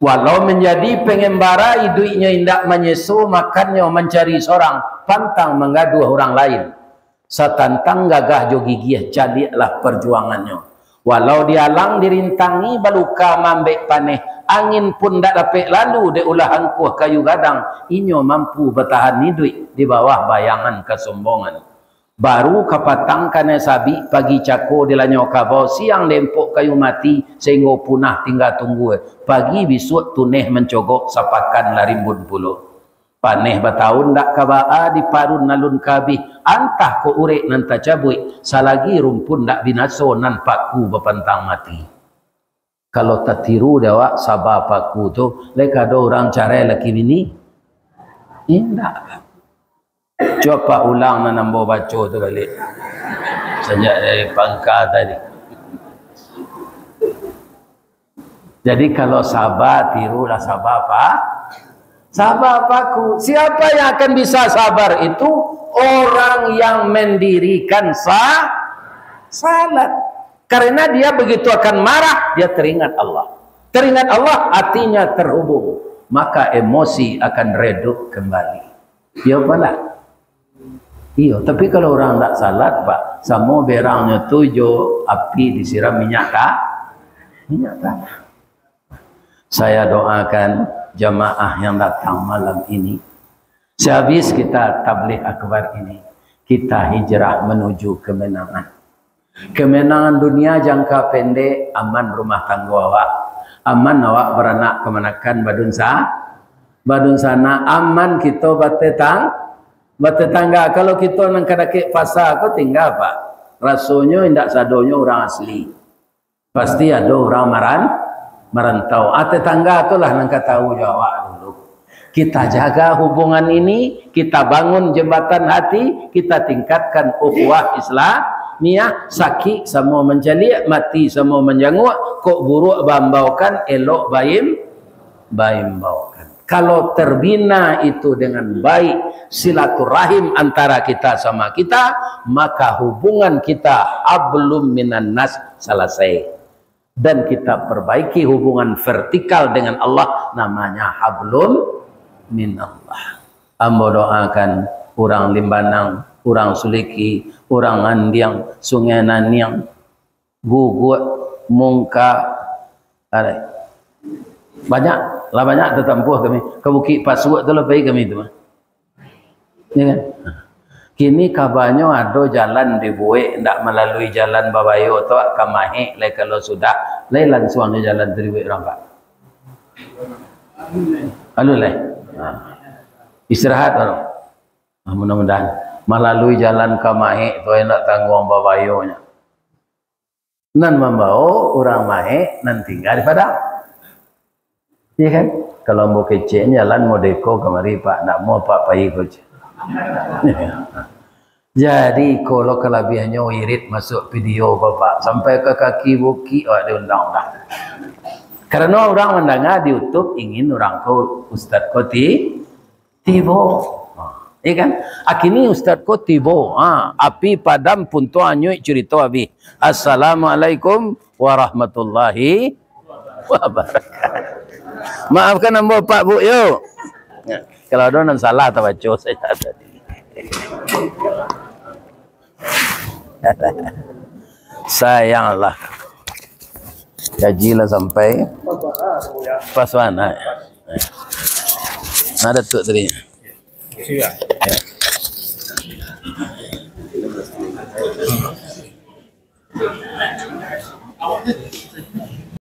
Walau manjadi pangambara, iduiknyo indak manyeso, makannyo mancari sorang, pantang manggaduah urang lain. Satantang gagah jo gigih, caliaklah parjuangannyo. Walau dialang dirintangi baluka mambek paneh, angin pun ndak dapek lalu dek ulah angkuah kayu gadang, inyo mampu batahan iduik di bawah bayangan kasombongan. Baru kapatang kanai sabik, pagi cako dilanyau kabau, siang dempok kayu mati, sainggo punah tingga tunggua, pagi bisuak tuneh mancogok, sapakan lah rimbun pulo. Paneh bataun ndak ka baa, diparun alun ka abih, antah kok urek nan tacabuik, salagi rumpun ndak binaso nan paku bapantang mati. Kalau tatiru dek awak saba paku tu, lai ka ado urang carai laki bini? Indak. Cubo ulang nan ambo baco tu baliak. Sajak dari pangka tadi. Jadi kalau saba, tirulah saba pa-, saba paku. Siapa yang akan bisa sabar itu? Orang yang mendirikan sa-, salat. Karena dia begitu akan marah, dia teringat Allah. Teringat Allah, hatinya terhubung. Maka emosi akan redup kembali. Iyo apolah? Iyo, tapi kalau urang ndak salat, Pak, samo berangnyo tu jo api disiram minyak ta-, minyak tanah. Saya doakan jamaah yang datang malam ini, sehabis kita tabligh akbar ini, kita hijrah menuju kemenangan. Kemenangan dunia jangka pendek, aman rumah tanggo awak, aman awak baranak kamanakan, badunsa-, badunsanak, aman kito batetang-, batetangga. Kalau kito nan ka dakek pasa ko tingga, Pak, rasonyo indak sadonyo urang asli. Pasti ado urang maran-, marantau. Ah, tetangga tu lah nan ka tahu jo awak dulu. Kita jaga hubungan ini, kita bangun jembatan hati, kita tingkatkan ukhuwah Islamiah, sakik samo mancaliak, mati samo manjanguak, kok buruak baimbaukan, elok baim-, baimbaukan. Kalau terbina itu dengan baik, silaturahim antara kita sama kita, maka hubungan kita hablum minan nas, salasai. Dan kita perbaiki hubungan vertikal dengan Allah, namanya hablum minallah. Ambo doakan urang Limbanang, urang Suliki, urang Andiang, Sungai Naniang, Guguak, Mungka, arai. Banyak, lah banyak tatampuah kami. Ka Bukik Pasuak tu lah pai kami tu mah. Ya kan? Kini kabanyo ado jalan dibuek, ndak malalui jalan babayo tu, ka Mahek lai, kalau sudah, lai lansuang jo jalan tu dibuek urang, Pak. Alun lai. Ha. Istirahat baru. Ah, mudah-mudahan malalui jalan ka Mahek tu, ndak tangguang babayonyo. Nan mambawo urang Mahek nan tingga di Padang. Iya kan? Kalau ambo kecek, jalan Merdeka kamari, Pak, ndak mau, Pak, pai ko, cek. Jadi, iko lo kalabiahnyo wirid masuak video ko, Pak. Sampai ka kaki bukik awak diundang dah. Karano urang mandanga di YouTube, ingin urang ko, ustaz ko ti-, tibo. Ha, iya kan? Akini ustaz ko tibo. Ha, api padam, punto anyuik, curito abih. Assalamualaikum warahmatullahi wabarakatuh. Maafkan ambo, Pak, Bu, yo. Ya, kalau ado nan salah tabaco sajo tadi. Sayanglah. Kaji lah sampai. Pas mana? Nah, Datuk tadi.